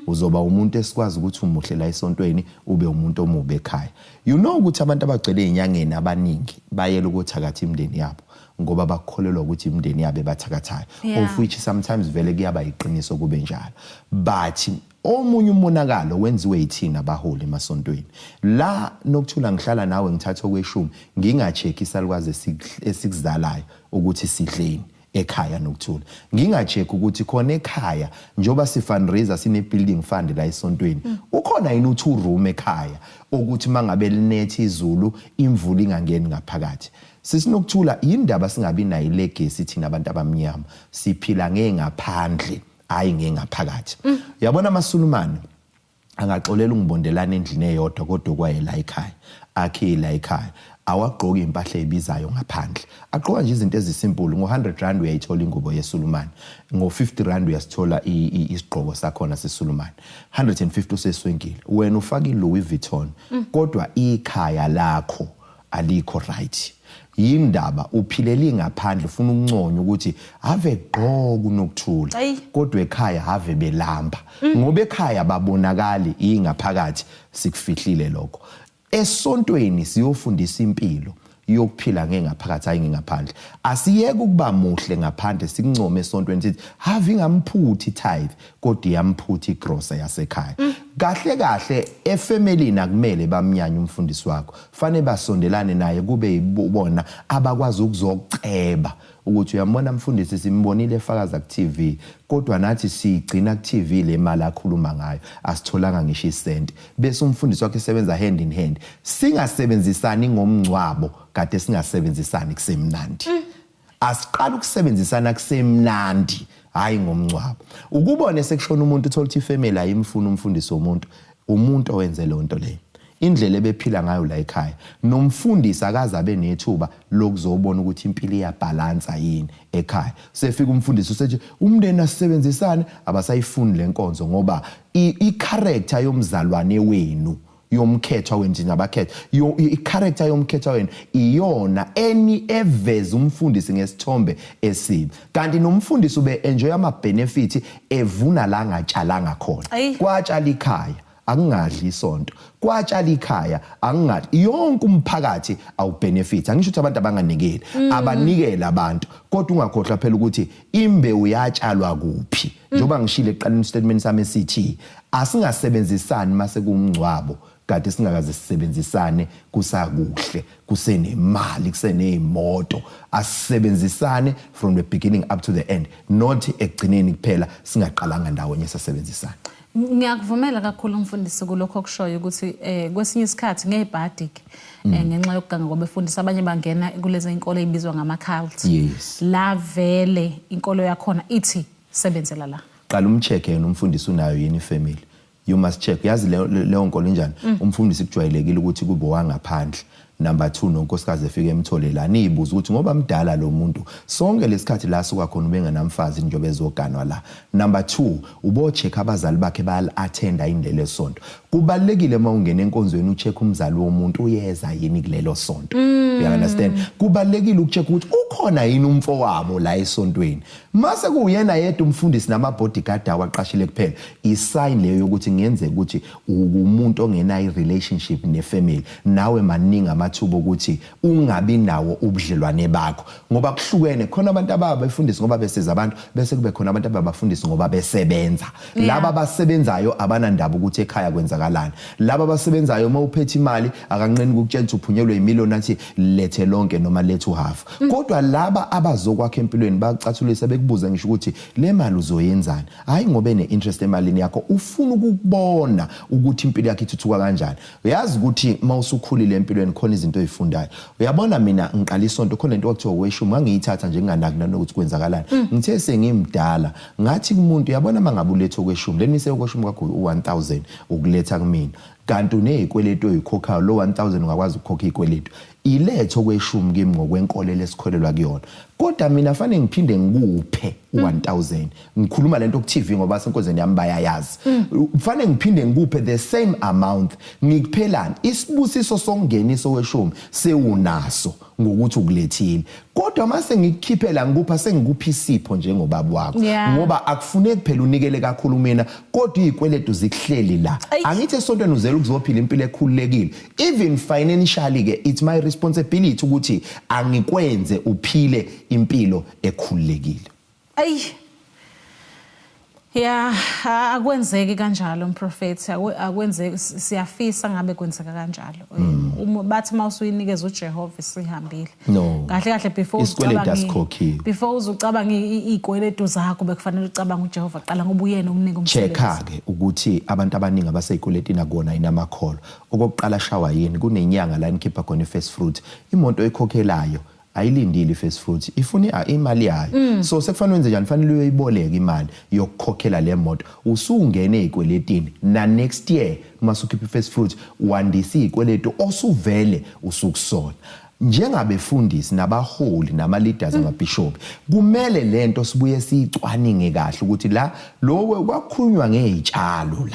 Uzoba umuntu esikwazi ukuthi umuhle la esontweni, ube umuntu omubi ekhaya. You know ukuthi abantu abagcwele ey'nyangeni abaningi bayela ukuthakatha imindeni yabo ngoba bakholelwa ukuthi imindeni yabo ebathakathayo, of which sometimes vele kuyaba yiqiniso kube njalo, but omunye umonakalo wenziwe yithina abaholi emasontweni la. Nokuthula, ngihlala nawe, ngithatha okweshumi, nginga-check isalukwazi esikuzalayo ukuthi sidleni ekhaya. Nokuthula, nginga-check ukuthi khona ekhaya, njengoba si-fundraiser, sine-building fund la esontweni, ukhona yini u-two room ekhaya ukuthi mangabe linethi izulu, imvula ingangeni ngaphakathi? Sisinokuthula, yindaba singabi nayo ilegacy thina abantu abamnyama? Siphila ngengaphandle, hayi ngengaphakathi. Uyabona, amaSulumane angaxolela ungibondelana endlini eyodwa, kodwa kwaye la ekhaya akhe, la ekhaya awagqoki impahla ebizayo ngaphandle, agqoka nje izinto ezisimple. Ngo-R100 uyayithola ingubo yeSulumane, ngo-R50 uyasithola isigqoko sakhona seSulumane, 150 useswenkile. Wena ufaka i-Louis Vuitton kodwa ikhaya lakho alikho right. Yindaba uphilela ingaphandle, ufuna ukunconywa ukuthi ave gqoka uNokuthula, kodwa ekhaya have belamba, ngoba ekhaya babonakali, ingaphakathi sikufihlile lokho. Esontweni siyofundisa impilo yokuphila ngengaphakathi, hayi ngengaphandle. Asiyeke ukuba muhle ngaphandle, sikuncome esontweni, sithi have ingamphuthi tithe, kodwa iyamphutha igrosa yasekhaya. Kahle kahle efemelini akumele bamnyanye umfundisi wakho, fanele basondelane naye, kube yibona abakwazi ukuzoceba ukuthi uyambona mfundisi, simbonile efakaza ku-TV, kodwa nathi siyigcina ku-TV le mali akhuluma ngayo, asitholanga ngisho isenti. Bese umfundisi wakhe esebenza hand in hand. Singasebenzisani ngomngcwabo kade singasebenzisani kusemnandi. Asiqala ukusebenzisana kusemnandi, hayi ngomngcwabo. Ukubone sekushona umuntu, uthola ukuthi ifamily ayimfuni umfundisi womuntu, umuntu owenze leyo nto leyo, indlela ebephila ngayo la ekhaya, nomfundisi akaze abe nethuba lokuzobona ukuthi impilo iyabhalansa yini ekhaya. Sefika umfundisi usethi umndeni asisebenzisane, abasayifuni lenkonzo ngoba i-character yomzalwane wenu, yomkhethwa wenu, thina abakhethwa, i-character yomkhethwa wenu iyona eni eveza umfundisi ngesithombe esibi, kanti nomfundisi ube enjoy ama benefit, evuna la ngatshalanga khona. Kwatshala ikhaya, akungadli isonto. Kwatshala ikhaya, akungadli yonke umphakathi, awubenefit. Angisho ukuthi abantu abanganikeli, abanikele abantu, kodwa ungakhohlwa phela ukuthi imbewu yatshalwa kuphi. Njengoba ngishilo ekuqaleni statement sami esithi asingasebenzisani mase kuwumngcwabo, kade singakaze sisebenzisane kusakuhle, kusenemali, kuseneyimoto. Asisebenzisane from the beginning up to the end, not ekugcineni kuphela, singaqalanga ndawonye sasebenzisana. Ngiyakuvumela kakhulu mfundisi kulokho okushoyo ukuthi kwesinye isikhathi ngezibhadi ke ngenxa yokuganga kwabefundisi abanye bangena kulezi inkolo ezibizwa ngama cult. Yes. La vele inkolo yakhona ithi sebenzela la. Qala umcheck yena umfundisi unayo yini ifamily. You must check. Yazi leyo nkolo injani? Umfundisi kujwayelekile ukuthi kube wangaphandle. Number 2, nonkosikazi efike emthole la, niyibuza ukuthi ngoba mdala lo muntu sonke lesikhathi la suka khona ubengenamfazi njengoba ezoganwa la. Number 2, ubo-check abazali bakhe bayali-attenda yini lelo sonto. Kubalulekile uma ungena enkonzweni ucheck umzali womuntu uyeza yini kulelo sonto. You understand? Kubalulekile ukucheck ukuthi ukhona yini umfowabo la esontweni. Mase kuwuyena yedwa umfundisi nama-bodyguard awaqashile kuphela, i-sign leyo yokuthi kungenzeka ukuthi umuntu ongenayo i-relationship nefamily. Nawe maningi amathuba okuthi ungabi nawo ubudlelwane bakho, ngoba kuhlukene. Khona abantu ababefundisi ngoba besiza abantu, bese kube khona abantu ababafundisi ngoba besebenza. Laba abasebenzayo abanandaba ukuthi ekhaya kwenzakalani. Laba abasebenzayo uma uphethe imali akanqeni ukukutshela ukuthi uphunyelwe imillion, athi lethe lonke noma lethe uhalf. Kodwa laba abazokwakha empilweni bakucathulisa, bekubuza ngisho ukuthi le mali uzoyenzani. Hayi ngoba ene-interest emalini yakho, ufuna ukubona ukuthi impilo yakho ithuthuka kanjani. Uyazi ukuthi uma usukhulile empilweni khona izinto oyifundayo. Uyabona, mina ngiqala isonto khona lento kwakuthiwa okweshumi, ngangiyithatha nje nginganaki nanokuthi kwenzakalani. Ngithe sengimdala ngathi kumuntu, uyabona uma ngabe uletha okweshumi, let me say okweshumi kwakho u-1000 ukuletha kumina, kanti unezikweletu oyikhokhayo, lo 1000 ungakwazi ukukhokha izikweletu, ilethe okweshumi kimi ngokwenkolelo esikholelwa kuyona. Kodwa mina fanele ngiphinde ngikuphe u-1000. Ngikhuluma lento ku-TV ngoba senkonzweni yami bayayazi. Fanele ngiphinde ngikuphe the same amount. Ngikuphelani isibusiso sokungenisa okweshumi sewunaso ngokuthi ukulethile, kodwa mase ngikukhiphela ngikupha, sengikupha isipho njengobaba wakho, ngoba akufuneki phela unikele kakhulu mina kodwa izikweletu zikuhleli la. Angithi esontweni uzela ukuzophila impilo ekhululekile, even financially ke it's my responsibility ukuthi angikwenze uphile impilo ekhululekile. Ayi. Ya, akwenzeki kanjalo mprofethi, akwenzeki, siyafisa ngabe kwenzeka kanjalo. Uma bathi mawusuyinikeza uJehova isihambile. No. Kahle kahle before Isikweletu ucabange, asikhokhiwe. before uzucabanga izikweletu zakho, bekufanele ucabange uJehova qala ngoba uyena okunika umsebenzi. Check ke ukuthi abantu abaningi abaseyikweletini akubona yini amakholo. Okokuqala shawa yini, kunenyanga la nikhipha khona i-first fruit. Imoto oyikhokhelayo ayilindile i-first fruit, ifuna imali yayo. So sekufanele wenze njani? Fanele uyoyiboleka imali yokukhokhela le moto. Usungene ey'kweletini, na next year mase ukhipha i-first fruit wandisa iy'kweletu osuvele usukusona. Njengabefundisi nabaholi nama-leaders, amabhishobhi, kumele lento sibuye siyicwaninge kahle ukuthi la lo kwakhulunywa ngey'tshalo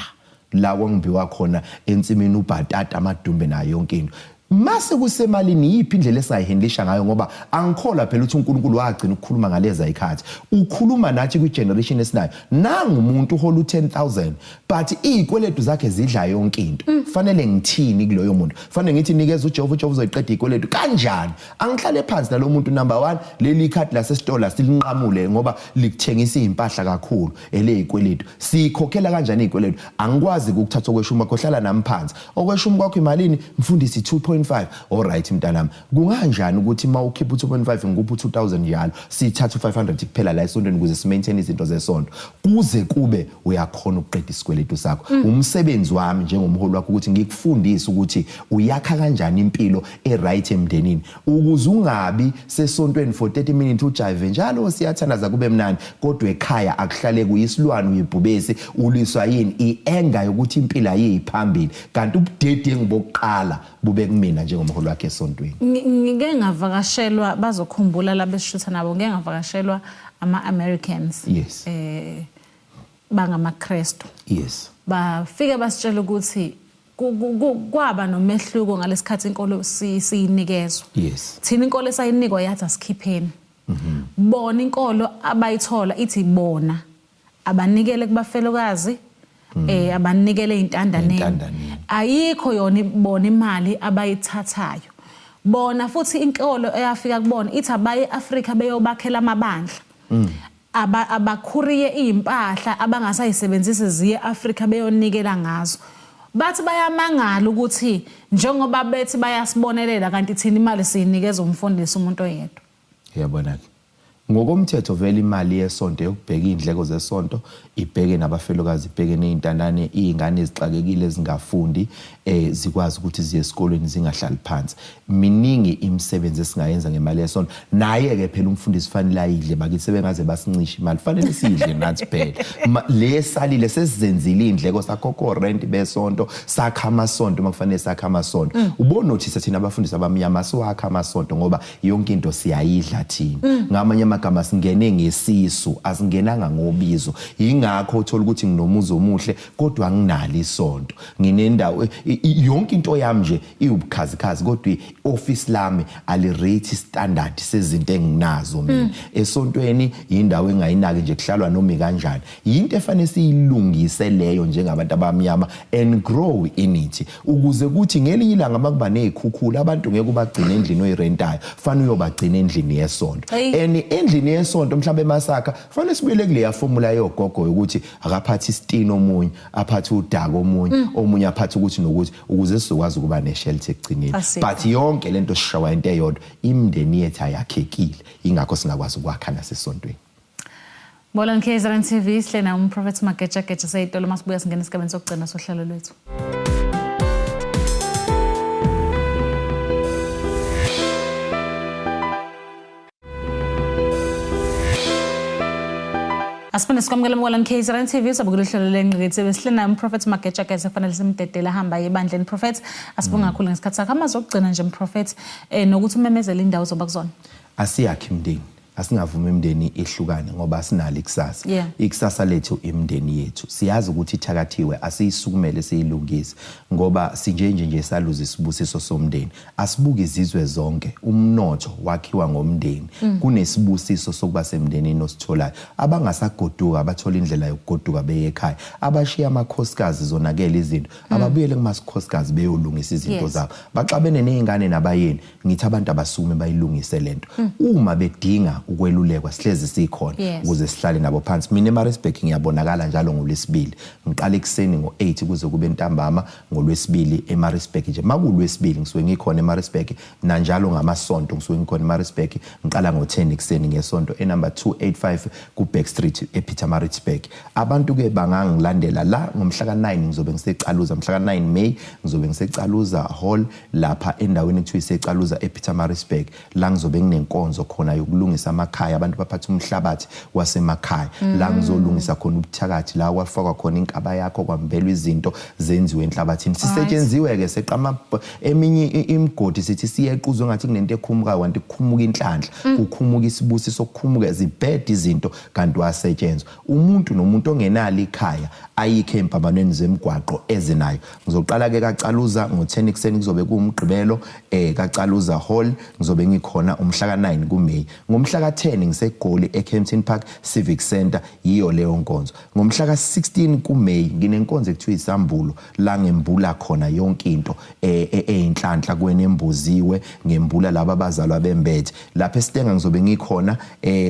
la kwangimbiwa khona ensimini, ubhatata, amadumbe nayo yonke into. Mase kusemalini, yiphi indlela esingayihandlisha ngayo? Ngoba angikholwa phela ukuthi uNkulunkulu wagcina ukukhuluma ngaleza ikhathi. Ukhuluma nathi kwi-generation esinayo. Nangu umuntu uhola u-10,000 but izikweletu zakhe zidla yonke into. Fanele ngithini kuloyo muntu? Fanele ngithi nikeza uJehova, uJehova uzoyiqeda izikweletu kanjani? Angihlale phansi nalo muntu. Number 1, leli khadi lasesitolo silinqamule ngoba likuthengisa izimpahla kakhulu elezikweletu. Sikhokhela kanjani izikweletu? Angikwazi ukuthatha okweshumi kwakho, hlala nami phansi. Okweshumi kwakho imalini mfundisi? 2.5. Alright mntanami, kunganjani ukuthi uma ukhipha u-2.5 ngikupha u-2000 njalo, sithathe u-500 kuphela la esontweni ukuze simaintain izinto zesonto kuze kube uyakhona ukuqeda isikweletu sakho. Umsebenzi wami njengomholi wakho ukuthi ngikufundise ukuthi uyakha kanjani impilo e-right emndenini, ukuze ungabi sesontweni for 30 minutes ujive njalo, siyathandaza kube mnandi, kodwa ekhaya akuhlale kuyisilwane, uyibhubesi. Uliswa yini? I-anger yokuthi impilo ayiyiphambili, kanti ubudedengu bokuqala bube kumina njengomholi wakhe esontweni. Ngike ngavakashelwa, bazokhumbula labesishutha nabo, ngike ngavakashelwa ama-Americans. BangamaKrestu. Bafike basitshela ukuthi kwaba nomehluko ngalesikhathi inkolo siyinikezwa. Thina inkolo esayinikwa yathi asikhipheni. Bona inkolo abayithola ithi bona abanikele kubafelokazi, abanikele intandaneni. Entandaneni. Ayikho yona bona imali abayithathayo. Bona futhi inkolo eyafika kubona ithi abaye eAfrika beyobakhela amabandla. Abakhuriye izimpahla abangasayisebenzisi ziye eAfrika beyonikela ngazo. Bathi bayamangala ukuthi njengoba bethi bayasibonelela kanti thina imali siyinikeza umfundisi umuntu oyedwa. Uyabona ke. Ngokomthetho vele imali yesonto yokubheka iy'ndleko zesonto, ibheke nabafelokazi, ibheke ney'ntandane, iy'ngane ezixakekile ezingafundi zikwazi ukuthi ziye esikolweni zingahlali phansi. Miningi imisebenzi esingayenza ngemali yesonto. Naye-ke phela umfundisi fanele ayidle bakithi, sebengaze basincishe imali, fanele siyidle nathi phela. Le esalile sesizenzile iy'ndleko, sakhokha orenti besonto, sakha amasonto uma kufanele sakhe amasonto. Ubonothisa thina abafundisi abamnyama siwakha amasonto ngoba yonke into siyayidla thina. Ngamanye amagama singene ngesisu, asingenanga ngobizo. Yingakho uthola ukuthi nginomuzi omuhle kodwa anginalo isonto. Nginendawo, yonke into yami nje iwubukhazikhazi, kodwa i-office lami ali-rate standard sezinto enginazo mina. Esontweni yindawo engayinaki nje, kuhlalwa noma ikanjani. Yinto efanele siyilungise leyo njengabantu abamnyama and grow in it, ukuze kuthi ngelinye ilanga makuba nezikhukhula abantu ngeke ubagcine endlini oyirentayo, fanele uyobagcina endlini yesonto. And endlini yesonto mhlawumbe emasakha fanele sibuyele kuleya formula yogogo yokuthi akaphathe isitini omunye, aphathe udaka omunye, omunye aphathe ukuthi nokuthi, ukuze sizokwazi ukuba neshelter ekugcineni. But yonke lento sishawa into eyodwa, imindeni yethu ayakhekile, ingakho singakwazi ukwakha nasesontweni. Bolani KZN TV, sihle na uMprofethi Mageja Geja seyitolo. Masibuya singena esigabeni sokugcina sohlelo lwethu. Asiphinde sikwamukele Mkolani KZN TV, sabukela uhlelo lengqikithi. Besihle naye uMprofethi Mageja Geja, kufanele simdedele ahamba aye ebandleni. Prophet, asibonge kakhulu ngesikhathi sakho. Amazwi okugcina nje Mprofethi, nokuthi umemezele indawo ozoba kuzona. Asiyakhi imindeni, asingavumi imindeni ihlukane ngoba asinalo ikusasa. Ikusasa lethu imindeni yethu. Siyazi ukuthi ithakathiwe, asiyisukumele siyilungise ngoba sinjenje nje saluza isibusiso somndeni. Asibuke izizwe zonke, umnotho wakhiwa ngomndeni. Kunesibusiso sokuba semndenini ositholayo. Abangasagoduka abathola indlela yokugoduka beye ekhaya. Abashiya amakhosikazi zonakele izinto, ababuyele kumakhosikazi beyolungisa izinto zabo. Baxabene nezingane nabayeni, ngithi abantu abasukume bayilungise lento. Uma bedinga ukwelulekwa sihlezi sikhona ukuze sihlale nabo phansi. Mina eMaritzburg ngiyabonakala njalo ngoLwesibili. Ngiqala ekuseni ngo-8 kuze kube ntambama ngoLwesibili eMaritzburg nje. Makulwesibili ngisuke ngikhona eMaritzburg, nanjalo ngamasonto ngisuke ngikhona eMaritzburg. Ngiqala ngo-10 ekuseni ngesonto enumber 285 ku-Back Street ePietermaritzburg. Abantu ke bangangilandela la ngomhla ka-9 ngizobe ngiseCaluza, mhla ka-9 May ngizobe ngiseCaluza Hall lapha endaweni ekuthiwa iseCaluza ePietermaritzburg, la ngizobe nginenkonzo khona yokulungisa amakhaya, abantu baphatha umhlabathi wasemakhaya, la ngizolungisa khona ubuthakathi, la kwafakwa khona inkaba yakho kwambelwa izinto zenziwe enhlabathini. Sisetshenziwe ke seqama eminye imigodi, sithi siyeqa uzwe ngathi kunento ekhumukayo, kanti kukhumuka inhlanhla, kukhumuka isibusiso, kukhumuka zibhede izinto kanti wasetshenzwa. Umuntu nomuntu ongenalo ikhaya ayikho empambanweni zemigwaqo ezenayo. Ngizoqala ke kaCaluza ngo-10 ekuseni, kuzobe kuwumgqibelo kaCaluza Hall, ngizobe ngikhona umhla ka-9 kuMay. Ngomhla ka-10 ngiseGoli eKempton Park Civic Centre, yiyo leyo nkonzo. Ngomhla ka-16 kuMay nginenkonzo ekuthiwa isambulo, la ngembula khona yonke into eyinhlanhla kwenembuziwe, ngembula laba abazalwa bembethe. Lapha eStenga ngizobe ngikhona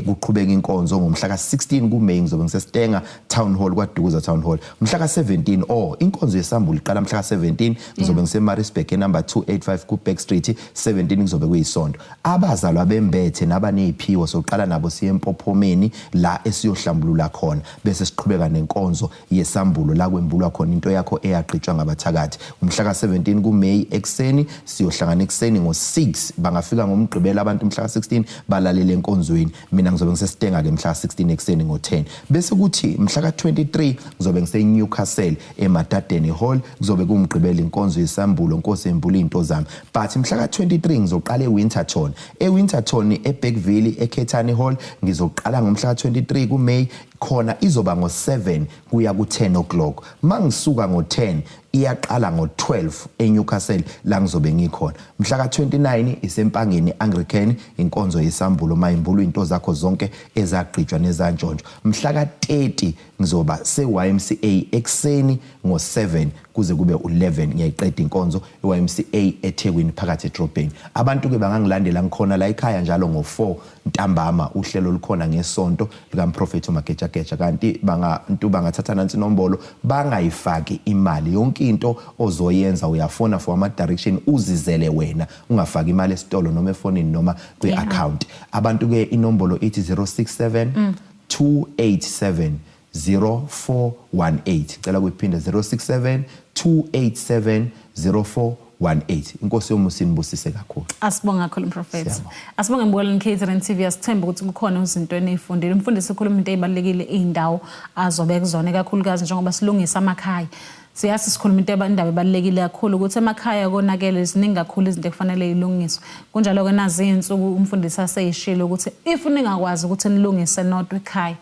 kuqhubeka inkonzo ngomhla ka-16 kuMay, ngizobe ngiseStenga Town Hall, kwaDukuza Town Hall. Mhla ka-17, oh, inkonzo yesambulo iqala mhla ka-17, ngizobe ngiseMaritzburg enumber 285 ku-Back Street, 17 kuzobe kuyisonto. Abazalwa bembethe nabaneziphiwo soqala nabo siye empophomeni la esiyohlambulula khona, bese siqhubeka nenkonzo yesambulo la kwembulwa khona into yakho eyagqitshwa ngabathakathi. Umhla ka-17 kuMay ekuseni siyohlangana ekuseni ngo-6, bangafika ngomgqibelo abantu mhla ka-16 balalele enkonzweni. Mina ngizobe ngiseStenga ke mhla ka-16 ekuseni ngo-10. Bese kuthi mhla ka-23 ngizobe ngise-Newcastle eMadadeni Hall, kuzobe kuwumgqibelo inkonzo yesambulo, Nkosi embula izinto zami. But mhla ka-23 ngizoqala eWinterton. EWinterton eBergville eKhethani Hall ngizoqala ngomhla ka-23 kuMay, khona izoba ngo-7 kuya ku-10 o'clock. Mangisuka ngo-10 iyaqala ngo-12 eNewcastle la ngizobe ngikhona. Mhla ka-29 iseMpangeni Anglican inkonzo yesambulo, mayimbulwa izinto zakho zonke ezagqitshwa nezantshontshwa. Mhla ka-30 ngizoba se-YMCA ekuseni ngo-7 kuze kube u-11, ngiyayiqeda inkonzo e-YMCA eThekwini phakathi edrobheni. Abantu ke bangangilandela, ngikhona la ekhaya njalo ngo-4 ntambama, uhlelo lukhona ngesonto likaMprofethi uMagejageja. Kanti bangantu bangathatha nansi inombolo, bangayifaki imali yonke. Yonke into ozoyenza uyafona for ama direction, uzizele wena, ungafaki imali esitolo noma efonini noma kwi account. Abantu ke inombolo ithi 067 287 0418. Cela kuyiphinda, 067 287 0418. Inkosi yomusa inibusise kakhulu. Asibonge kakhulu, Mprofethi. Siyabonga. Asibonge, mbukeli KZN TV. Asithembe ukuthi kukhona izinto eniyifundile. Umfundisi ukhuluma into ezibalulekile, indawo azobe kuzona, kakhulukazi njengoba silungisa amakhaya. Siyazi sikhuluma into indaba ebalulekile kakhulu ukuthi emakhaya konakele, ziningi kakhulu izinto ekufanele ilungiswe. Kunjalo ke nazi insuku umfundisi aseyishilo ukuthi if ningakwazi ukuthi nilungise nodwa ekhaya,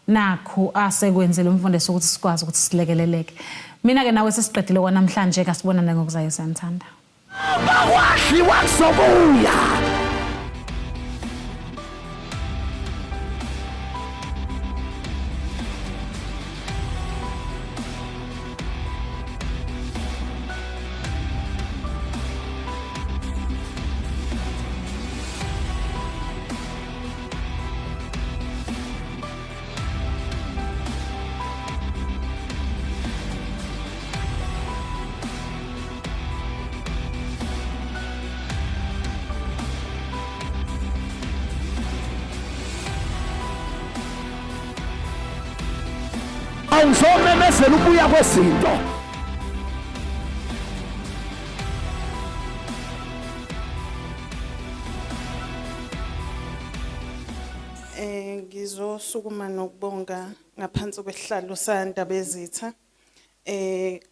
nakho asekwenzile umfundisi ukuthi sikwazi ukuthi silekeleleke. Mina ke nawe sesiqedile kwanamhlanje, kasibonane ngokuzayo, siyanithanda. Bakwadliwa kuzobuya. Awuzomemezela ukubuya kwezinto. Ngizosukuma nokubonga ngaphansi kwesihlalo saNdabezitha.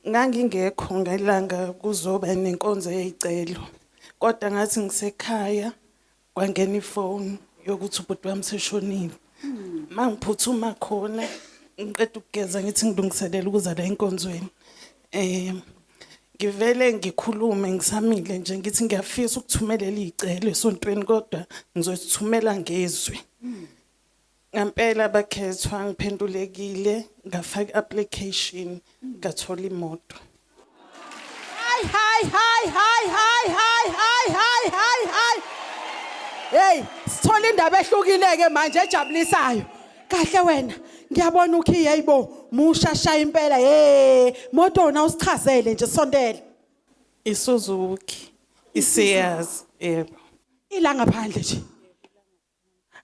Ngangingekho ngelanga kuzoba nenkonzo yezicelo. Kodwa ngathi ngisekhaya kwangena ifoni yokuthi ubhuti wami seshonile. Mangiphuthuma khona ngiqeda ukugeza, ngithi ngilungiselela ukuza la enkonzweni. Ngivele ngikhulume ngisamile nje, ngithi ngiyafisa ukuthumelela izicelo esontweni, kodwa ngizozithumela ngezwi. Ngempela bakhethwa, ngiphendulekile, ngafaka application, ngathola imoto. Hayi hayi hayi hayi hayi hayi hayi hayi hayi hayi. Hey, sithola indaba ehlukile ke manje ejabulisayo. Kahle wena, ngiyabona ukhiye, hayibo, musha shaya impela. Hey, moto wona usichazele nje, sondela. ISuzuki iSiyazi, yebo. Ila ngaphandle nje.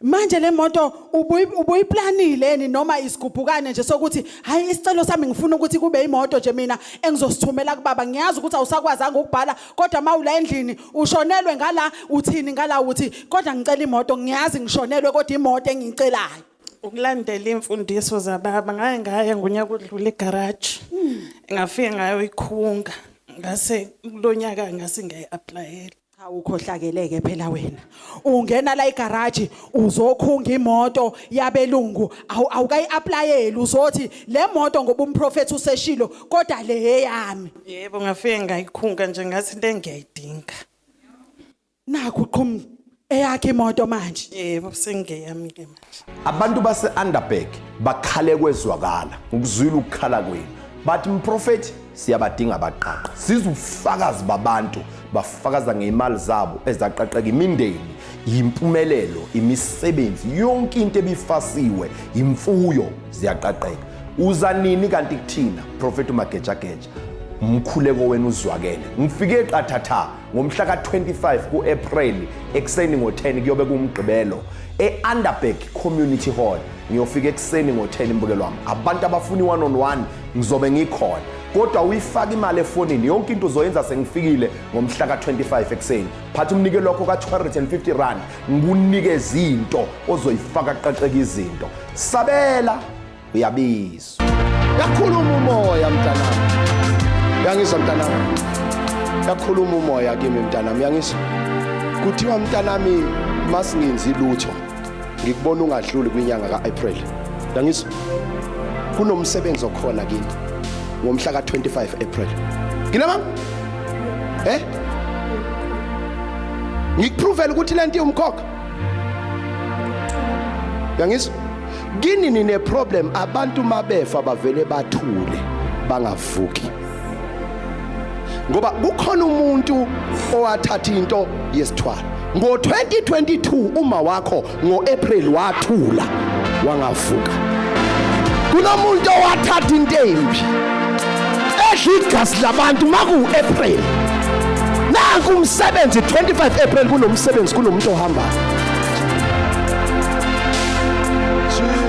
Manje le moto ubuyiplanile yini noma isigubhukane nje sokuthi hayi, isicelo sami ngifuna ukuthi kube imoto nje mina engizosithumela kubaba? Ngiyazi ukuthi awusakwazanga ukubhala, kodwa mawula endlini ushonelwe ngala, uthini ngala, uthi kodwa ngicela imoto, ngiyazi ngishonelwe kodwa imoto engiyicelayo. Ukulandela imfundiso zababa, ngaye ngaye ngonyaka odlule egarage, ngafike ngayoyikhunga, ngase kulonyaka ngase ngiyayi-applyela. Cha, ukhohlakeleke phela wena. Ungena la igaraji uzokhunga imoto yabelungu, awukayi-applyeli, uzothi le moto ngoba umprofethi useshilo, kodwa le eyami. Yebo, ngafike ngayikhunga nje, ngathi le ngiyayidinga. Nakhu qhum eyakhe imoto manje. Yebo, sengeyami ke manje. Abantu base-Underberg bakhale kwezwakala, ngikuzwile ukukhala kwenu. Bathi, mprofethi, siyabadinga abaqaqa. Siza ubufakazi babantu bafakaza ngey'mali zabo ezaqaqeka, imindeni, yimpumelelo, imisebenzi, yonke into ebifasiwe, imfuyo ziyaqaqeka. Uza nini kanti kuthina, Profeti uMagejageja? Umkhuleko wenu uzwakele. Ngifike qathatha ngomhla ka-25 ku-April ekuseni ngo-10, kuyobe kuwumgqibelo, e-Underberg Community Hall. Ngiyofika ekuseni ngo-10, imbukelo wami. Abantu abafuna i-one on one, ngizobe ngikhona, kodwa uyifaka imali efonini, yonke into uzoyenza sengifikile ngomhla ka-25 ekuseni. Phatha umnikelo wakho ka-250 rand, ngikunikeze into ozoyifaka, qaqeka izinto. Sabela, uyabizwa. Yakhuluma umoya mntanami, yangizwa mntanami, yakhuluma umoya kimi mntanami, yangizwa. Kuthiwa mntanami, masingenzi lutho, ngikubona ungadluli kwinyanga ka-April, yangizwa. Kunomsebenzi okhona kini ngomhla ka-25 April. Nginamanga ngikuprovele ukuthi lento iwumkhokha, yangizwa. Kini nine problem, abantu mabefa bavele bathule bangavuki, ngoba kukhona umuntu owathatha into yesithwalo ngo-2022. Uma wakho ngo-April wathula wangavuka, kunomuntu owathatha into embi. Edla igazi labantu maku April. Nanku umsebenzi 25 April kunomsebenzi kunomuntu ohambayo.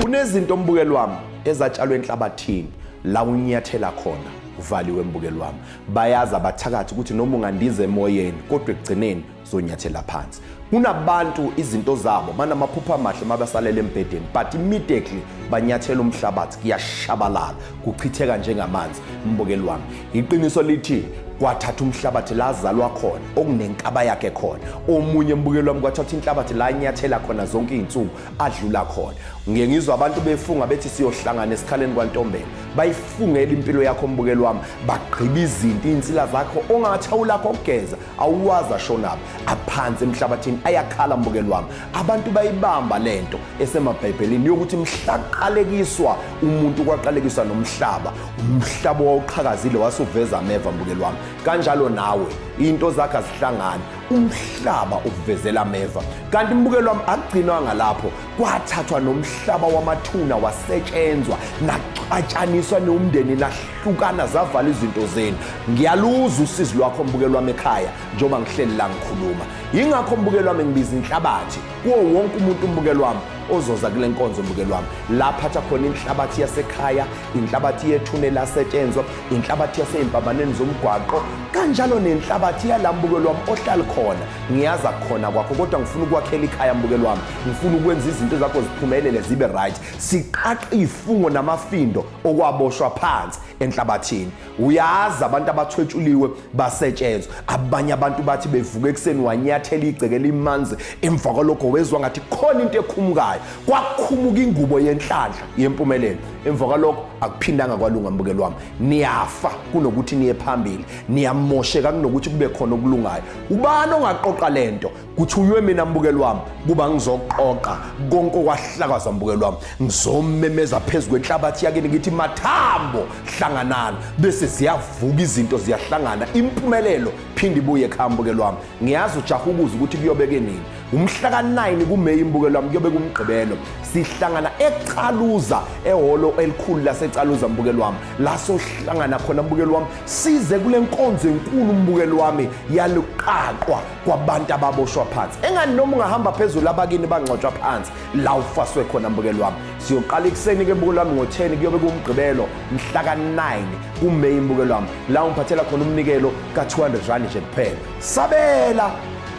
Kunezinto mbukeli wami ezatshalwe enhlabathini la unyathela khona uvaliwe mbukeli wami. Bayazi abathakathi ukuthi noma ungandiza emoyeni kodwa ekugcineni zonyathela phansi. Kunabantu izinto zabo banamaphupho amahle mabasalele embhedeni but immediately banyathela umhlabathi kuyashabalala kuchitheka njengamanzi mbukeli wami. Iqiniso lithi kwathatha umhlabathi lazalwa khona okunenkaba yakhe khona omunye mbukeli wami kwathatha inhlabathi la nyathela khona zonke izinsuku adlula khona ngiye ngizwa abantu befunga bethi siyohlangana esikhaleni kwantombela bayifungela impilo yakho mbukeli wami bagqiba izinto izinsila zakho ongathawula lakho okugeza awuwazi ashonaphi aphansi emhlabathini ayakhala mbukeli wami abantu bayibamba lento esemabhayibhelini yokuthi mhla qalekiswa umuntu kwaqalekiswa nomhlaba umhlaba wawuqhakazile wasuveza ameva mbukeli wami kanjalo nawe into zakhe azihlangani umhlaba ukuvezela ameva kanti mbukeli wami akugcinwanga lapho kwathathwa nomhlaba wamathuna wasetshenzwa naxatshaniswa nomndeni nahlukana zavala izinto zenu ngiyaluza usizi lwakho mbukeli wami ekhaya njengoba ngihleli la ngikhuluma yingakho mbukeli wami ngibiza inhlabathi kuwo wonke umuntu umbukeli wami ozoza kule nkonzo mbukeli wami la phatha khona inhlabathi yasekhaya inhlabathi yethune lasetshenzwa inhlabathi yaseyimpambaneni zomgwaqo kanjalo nenhlabathi yala mbukeli wami ohlali khona ngiyaza khona kwakho kodwa ngifuna ukwakhela ikhaya mbukeli wami ngifuna ukwenza izinto zakho ziphumelele zibe right siqaqa ifungo namafindo okwaboshwa phansi enhlabathini uyazi abantu abathwetshuliwe basetshenzwa abanye abantu bathi bevuka ekuseni wanyathela igceke limanzi emva kwalokho wezwa ngathi khona into ekhumukayo kwakhumuka ingubo yenhlanhla yempumelelo emva kwalokho akuphindanga kwalunga mbukelo wami niyafa kunokuthi niye phambili niyamosheka kunokuthi kube khona okulungayo ubani ongaqoqa lento Kuthunywe mina mbukeli wami kuba ngizoqoqa konke okwahlakazwa mbukeli wami ngizomemeza phezu kwenhlabathi yakini ngithi mathambo hlanganani bese ziyavuka izinto ziyahlangana impumelelo phinde ibuye ekhaya mbukeli wami ngiyazi ujaha ukuza ukuthi kuyobeke nini umhla ka-9 kuMeyi mbukeli wami kuyobe kumgqibelo sihlangana eCaluza ehholo elikhulu laseCaluza mbukeli wami la sohlangana khona mbukeli wami size kule nkonzo enkulu mbukeli wami yaluqaqwa kwabantu ababoshwa phansi engani noma ungahamba phezulu abakini bangcotshwa phansi la ufaswe khona mbukeli wami siyoqala ekuseni ke mbukeli wami ngo-10 kuyobe kuwumgqibelo mhla ka-9 kumeyi mbukeli wami la ungiphathela khona umnikelo ka-200 rand nje kuphela sabela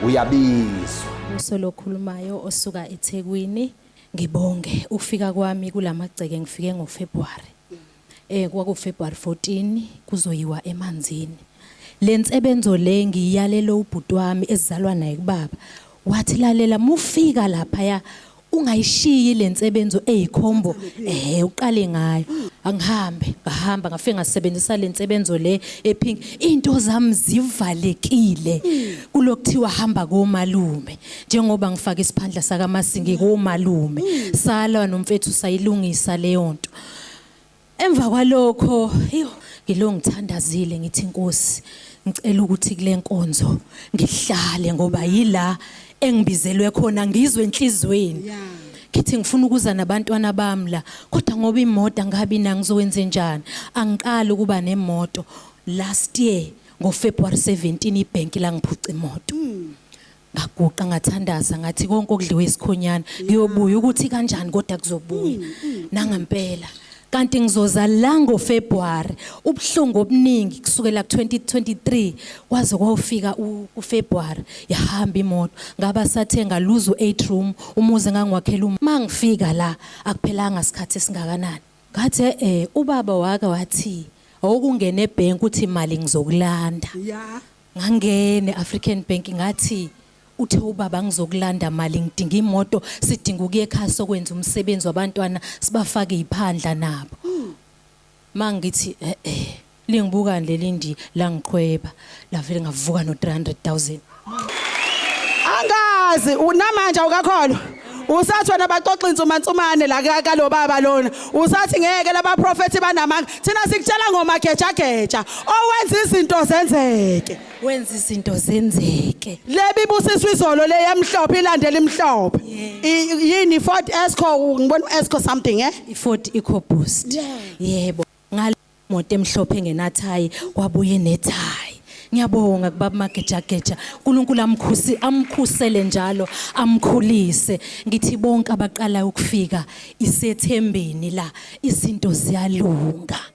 uyabizwa Usolo okhulumayo osuka eThekwini ngibonge ukufika kwami kulamagceke ngifike ngoFebruary eh kwaku February 14 kuzoyiwa emanzini lensebenzo le ngiyalelo ubhuti wami esizalwa naye kubaba wathi lalela mufika lapha ya ungayishiyi lensebenzo eyikhombo eh uqale ngayo angihambe ngahamba ngafike ngasebenzisa lensebenzo le epink into zami zivalekile kulokuthiwa hamba komalume njengoba ngifaka isiphandla sakamasingi komalume salwa nomfethu sayilungisa leyo nto Emva kwalokho iyo ngilo ngithandazile ngithi inkosi ngicela ukuthi kule nkonzo ngihlale ngoba yila engibizelwe khona ngizwe enhlizweni ngithi ngifuna ukuza nabantwana bami la kodwa ngoba imoto angabi na ngizokwenze njani angiqali ukuba nemoto last year ngoFebruary 17 ibhenki langiphuca imoto Ngaguqa ngathandaza ngathi konke okudliwe isikhonyana kuyobuya ukuthi kanjani kodwa kuzobuya mm, mm. nangampela kanti ngizoza la ngoFebruary ubuhlungu obuningi kusukela ku2023 kwaze kwawufika uFebruary yahamba imoto ngaba sathenga luzo 8 room umuzi ngangiwakhela uma ngifika la akuphelanga isikhathi esingakanani ngathi eh ubaba wake wathi awukungena ebank uthi imali ngizokulanda yeah Ngangena e-African Bank ngathi uthe ubaba ngizokulanda mali ngidinga imoto sidinga ukuya ekhaya sokwenza umsebenzi wabantwana sibafake iphandla nabo. Mangithi eh eh lingibukani leli ndi langiqhweba lavele ngavuka no 300,000. Angazi unamanje awukakholwa. Usathi wena baxoxa insumansumane la kalo baba lona. Usathi ngeke laba prophet banamanga. Thina sikutshela ngomagejageja owenza izinto zenzeke. Wenza izinto zenzeke. Lebi busiswa izolo le yemhlophe ilandela imhlophe. Yini Ford Esco ngibona uEsco something eh? IFord EcoBoost. Yebo. Moto emhlophe engenathayi kwabuye nethayi. Ngiyabonga kubaba Magejageja. uNkulunkulu amkhusi amkhusele njalo amkhulise. Ngithi bonke abaqala ukufika isethembeni la izinto ziyalunga.